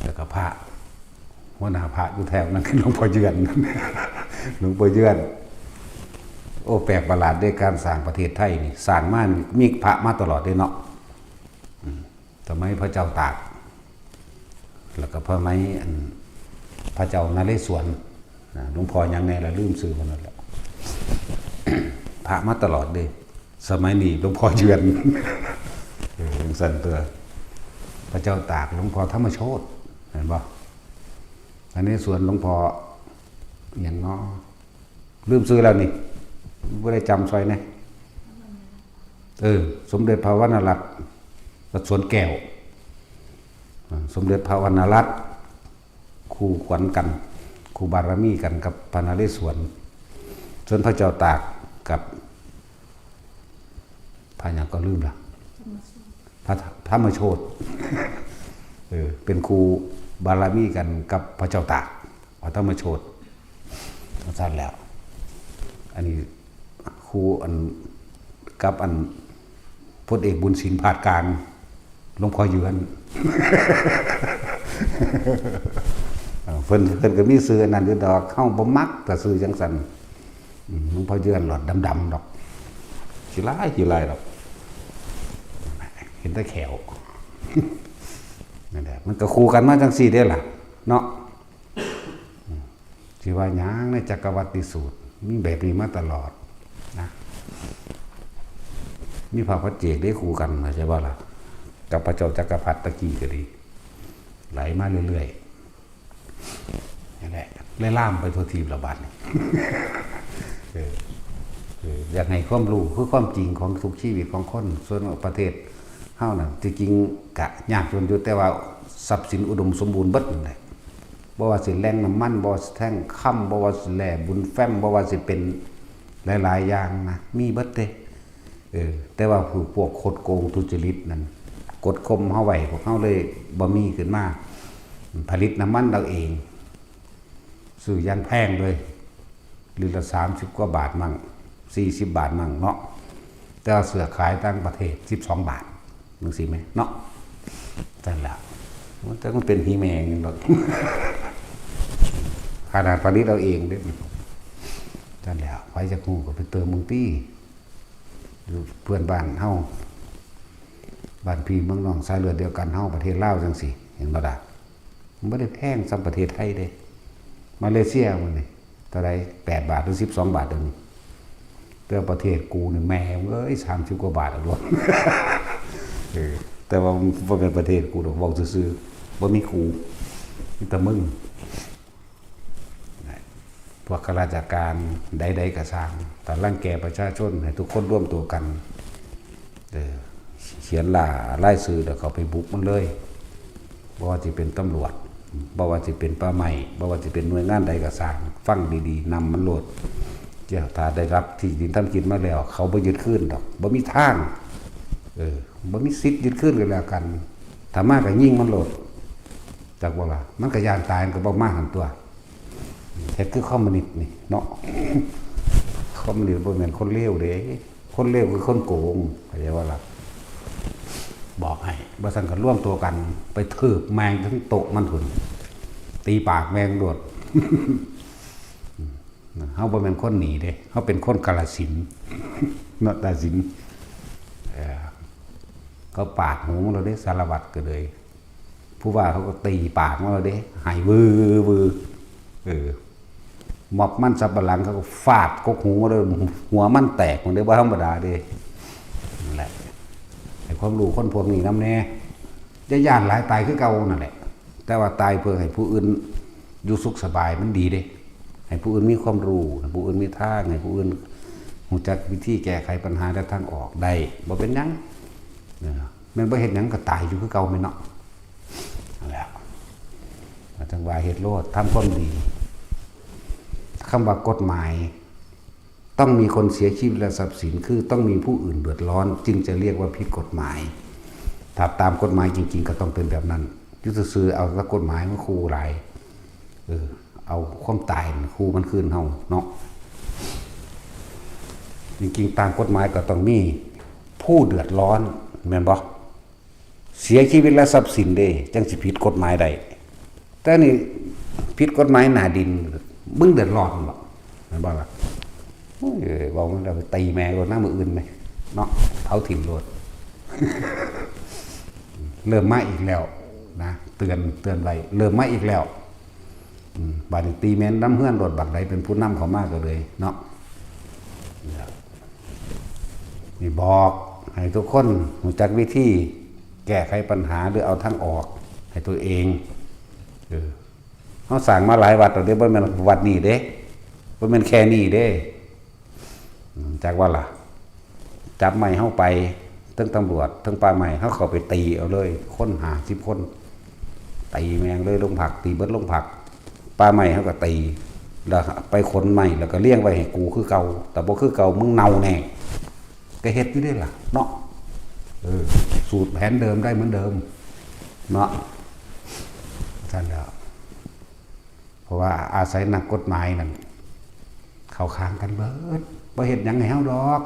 แล้วก็พระ หัวหน้าพระอยู่แถวนั้น คือหลวงพ่อเยือน หลวงพ่อเยือน โอ้ แปลกประหลาดเด้ การสร้างประเทศไทยนี่ สร้างมานี่มีพระมาตลอดเด้เนาะ อืม สมัยพระเจ้าตาก แล้วก็พระไม อัน พระเจ้านเรศวร นะ หลวงพ่อหยังแน่ละ ลืมชื่อมันนั่นแหละ พระมาตลอดเด้ สมัยนี้หลวงพ่อเยือน เออ จั่งซั่นตัว พระเจ้าตาก หลวงพ่อธรรมโชติ เห็นบ่ อันนี้สวนหลวงพ่อหยังเนาะ ลืมชื่อแล้วนี่ บ่ได้จำซอยแน่ เออ สมเด็จพระวรรณรัตน์ วัดสวนแก้ว อ่า สมเด็จพระวรรณรัตน์ คู่ขวัญกัน คู่บารมีกันกับพระนเรศวร ส่วนพระเจ้าตากกับ พระหยังก็ลืมละ พระธรรมโชติ เออ เป็นคู่บารมีกันกับพระเจ้าตาก พระธรรมโชติ จั่งซั่นแล้ว อันนี้คู่อัน กับอัน พลเอกบุญสิน ผาดกลาง หลวงพ่อเยือน เออ เพิ่น เพิ่นก็มีชื่ออันนั้นอยู่ดอก เฮาบ่มักแต่ชื่อจั่งซั่น อืม หลวงพ่อเยือนหลอดดำๆดอก ขี้ร้าย ขี้ร้ายดอก เห็นแต่แข้ว นั่นแหละ มันก็คู่กันมาจั่งซี่เด้ล่ะ เนาะ อืม สิว่าหยังในจักรวรรดิสูตร มีแบบนี้มาตลอดนะ มีพระปัจเจกได้คู่กัน เข้าใจบ่ล่ะ กับพระเจ้าจักรพรรดิตะกี้ก็ดี ไหลมาเรื่อยๆ นั่นแหละ เลยลามไปทั่วทีปละบัดนี้ เออ เออ อยากให้ความรู้คือความจริงของทุกชีวิตของคน ส่วนประเทศเฮานั่น ที่จริงกะยากจนอยู่ แต่ว่าทรัพย์สินอุดมสมบูรณ์เบิดนั่นแหละ บ่ว่าสิแหล่งน้ำมัน บ่ว่าสิแท่งคำ บ่ว่าสิแร่บุญแฟ้ม บ่ว่าสิเป็นหลายๆอย่างนะ มีเบิดเด้ เออ แต่ว่าผู้ พวกคดโกงทุจริตนั่น กดข่มเฮาไว้ พวกเฮาเลยบ่มีขึ้นมา ผลิตน้ำมันเอาเอง ซื้ออย่างแพงเลย ลิตรละสามสิบกว่าบาทมั่ง สี่สิบบาทมั่งเนาะ แต่ว่าซื้อขายต่างประเทศสิบสองบาท จั่งซี้แหมเนาะ จั่งซั่นแหละ แต่มันเป็นหีแมงหยังดอก ขนาดผลิตเอาเองเด้ จั่งซั่นแหละ ไผจักฮู้ก็ไปเติมเบิ่งติ อยู่เพื่อนบ้านเฮา บ้านพี่เมืองน้อง สายเลือดเดียวกันเฮา ประเทศลาวจั่งซี้ เห็นบ่ล่ะ มันบ่ได้แพงส่ำประเทศไทยเด้ มาเลเซียมื้อนี้เท่าใด แปดบาทหรือสิบสองบาทเดี๋ยวนี้ แต่ประเทศกูนี่แม่มึงเอ้ย สามสิบกว่าบาทเอาโลด เออ แต่ว่ามันบ่เป็นประเทศกูดอก เว้าซื่อๆ บ่มีกู มีแต่มึง พวกข้าราชการใดๆก็ซ่าง ถ้ารังแกประชาชน ให้ทุกคนรวมตัวกัน เออ เขียนล่ารายชื่อแล้วเขาไปบุกมันเลย บ่ว่าสิเป็นตำรวจ บ่ว่าสิเป็นป่าไม้ บ่ว่าสิเป็นหน่วยงานใดก็ซ่าง ฟังดีๆ นำมันโลด เจ้า ถ้าได้รับที่ดินทำกินมาแล้ว เขาบ่ยึดคืนดอก บ่มีทาง เออ บ่มีสิทธิ์ยึดคืนกันแล้วกัน ถ้ามาก็ยิงมันโลด จักบ่ล่ะ มันก็ย้านตาย มันก็บ่มาหั่นตัว เฮ็ดคือคอมมิวนิสต์นี่เนาะ คอมมิวนิสต์บ่แม่นคนเลวเด้ คนเลวคือคนโกง เข้าใจบ่ล่ะ บอกให้ บ่ซั้นก็รวมตัวกัน ไปทืบแม่งถึงโต๊ะมันพุ้น ตีปากแม่งโลด เฮาบ่แม่นคนหนีเด้ เฮาเป็นคนกาฬสินธุ์ เนาะ กาฬสินธุ์ เออ เขาปาดหูมาแล้วเด้ สารวัตรก็เลย ผู้ว่าเขาก็ตีปากมาแล้วเด้ ให้วือวือ เออ ม็อบมันสับปะหลังเขาก็ฟาดกกหูมาเลย หัวมันแตก มันได้บ่ธรรมดาเด้ นั่นแหละ ให้ความรู้คนพวกนี้นำแน่ อย่าย้านหลาย ตายคือเก่านั่นแหละ แต่ว่าตายเพื่อให้ผู้อื่นอยู่สุขสบายมันดีเด้ ให้ผู้อื่นมีความรู้ ให้ผู้อื่นมีทาง ให้ผู้อื่นรู้จักวิธีแก้ไขปัญหาและทางออกได้ บ่เป็นหยัง เออ แม่นบ่เฮ็ดหยังก็ตายอยู่คือเก่าแม่นเนาะ นั่นแหละ จั่งว่าเฮ็ดโลด ทำความดี คำว่ากฎหมาย ต้องมีคนเสียชีวิตและทรัพย์สิน คือต้องมีผู้อื่นเดือดร้อน จึงจะเรียกว่าผิดกฎหมาย ถ้าตามกฎหมายจริงๆ ก็ต้องเป็นแบบนั้น อยู่ซื่อๆ เอาแต่กฎหมายมาคู่หลาย เออ เอาความตายมาคู่มันคืนเฮาเนาะ จริงๆ ตามกฎหมายก็ต้องมีผู้เดือดร้อน แม่นบ่ เสียชีวิตและทรัพย์สินเด้ จั่งสิผิดกฎหมายได้ แต่นี่ผิดกฎหมายหน้าดิน มึงเดือดร้อนบ่ แม่นบ่ล่ะ โอ้ย เว้ามันแล้วไปตีแม่โลดนะ มื้ออื่นแม่ เนาะ เผาถิ่มโลด เริ่มมาอีกแล้วนะ เตือน เตือนไว้ เริ่มมาอีกแล้ว อืม บาดนี้ตีแม่นนำเฮือนโลด บักใดเป็นผู้นำเข้ามาก็เลยเนาะ นี่บอกให้ทุกคนรู้จักวิธีแก้ไขปัญหาหรือเอาทางออกให้ตัวเอง เออ เฮาสร้างมาหลายวัดแล้วเด้ บ่แม่นวัดนี้เด้ บ่แม่นแค่นี้เด้ อืม จักว่าล่ะ จับไม้เฮาไป ทั้งตำรวจ ทั้งป่าไม้ เฮาเข้าไปตีเอาเลย คนห้าสิบคน ตีแม่งเลยโรงพัก ตีเบิดโรงพัก ป่าไม้เฮาก็ตี แล้วไปขนไม้ แล้วก็เรียงไว้ให้กูคือเก่า แต่บ่คือเก่า มึงเน่าแน่ ก็เฮ็ดอยู่เด้ล่ะ เนาะ เออ สูตรแผนเดิมได้เหมือนเดิม เนาะ ซั่นแหล้ว เพราะว่าอาศัยนักกฎหมายนั่น เข้าข้างกันเบิด บ่เฮ็ดหยังให้เฮาดอก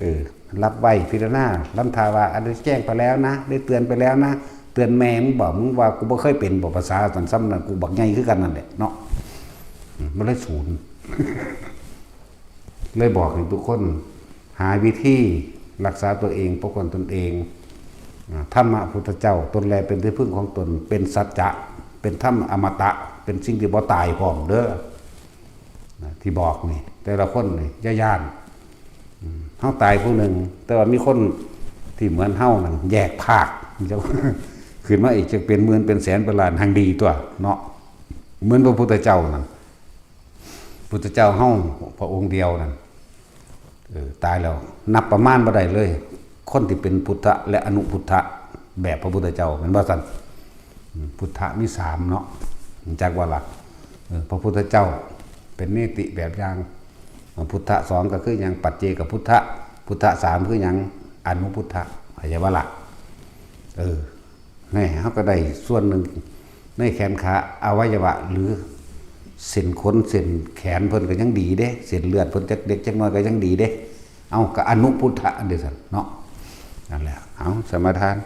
เออ รับไว้พิจารณา ลำท่าว่า อันนี้แจ้งไปแล้วนะ ได้เตือนไปแล้วนะ เตือนแม่มึงบ่ มึงว่ากูบ่เคยเป็นบ่ ภาษาซั่น ซ่ำนั่น กูบักใหญ่คือกันนั่นแหละเนาะ อืม มันเลยศูนย์ เลยบอกให้ทุกคน หาวิธีรักษาตัวเอง ป้องกันตนเอง อ่า ธรรมะพุทธเจ้า ตนแลเป็นที่พึ่งของตน เป็นสัจจะ เป็นธรรมอมตะ เป็นสิ่งที่บ่ตายพร้อมเด้อ นะ ที่บอกนี่ แต่ละคนนี่ อย่าย้าน อืม เฮาตายผู้หนึ่ง แต่ว่ามีคนที่เหมือนเฮานั่น แยกภาค ขึ้นมาอีก จะเป็นหมื่น เป็นแสน เป็นล้าน แห่งดีตัวเนาะ เหมือนพระพุทธเจ้านั่น พุทธเจ้าเฮาพระองค์เดียวนั่น เออ ตายแล้ว นับประมาณบ่ได้เลย คนที่เป็นพุทธะและอนุพุทธะ แบบพระพุทธเจ้า แม่นบ่ซั่น อืม พุทธะมีสามเนาะ จักว่าล่ะ เออ พระพุทธเจ้าเป็นเนติแบบอย่าง พุทธะสองก็คือหยัง ปัจเจกพุทธะ พุทธะสามคือหยัง อนุพุทธะ เข้าใจบ่ล่ะ เออ แหม เฮาก็ได้ส่วนหนึ่งในแขนขาอวัยวะ หรือเส้นขนเส้นแขนเพิ่นก็ยังดีเด้ เส้นเลือดเพิ่นจักเล็กจักน้อยก็ยังดีเด้ เอา ก็อนุพุทธะเด้ซั่นเนาะ นั่นแหละ เอา สมาทาน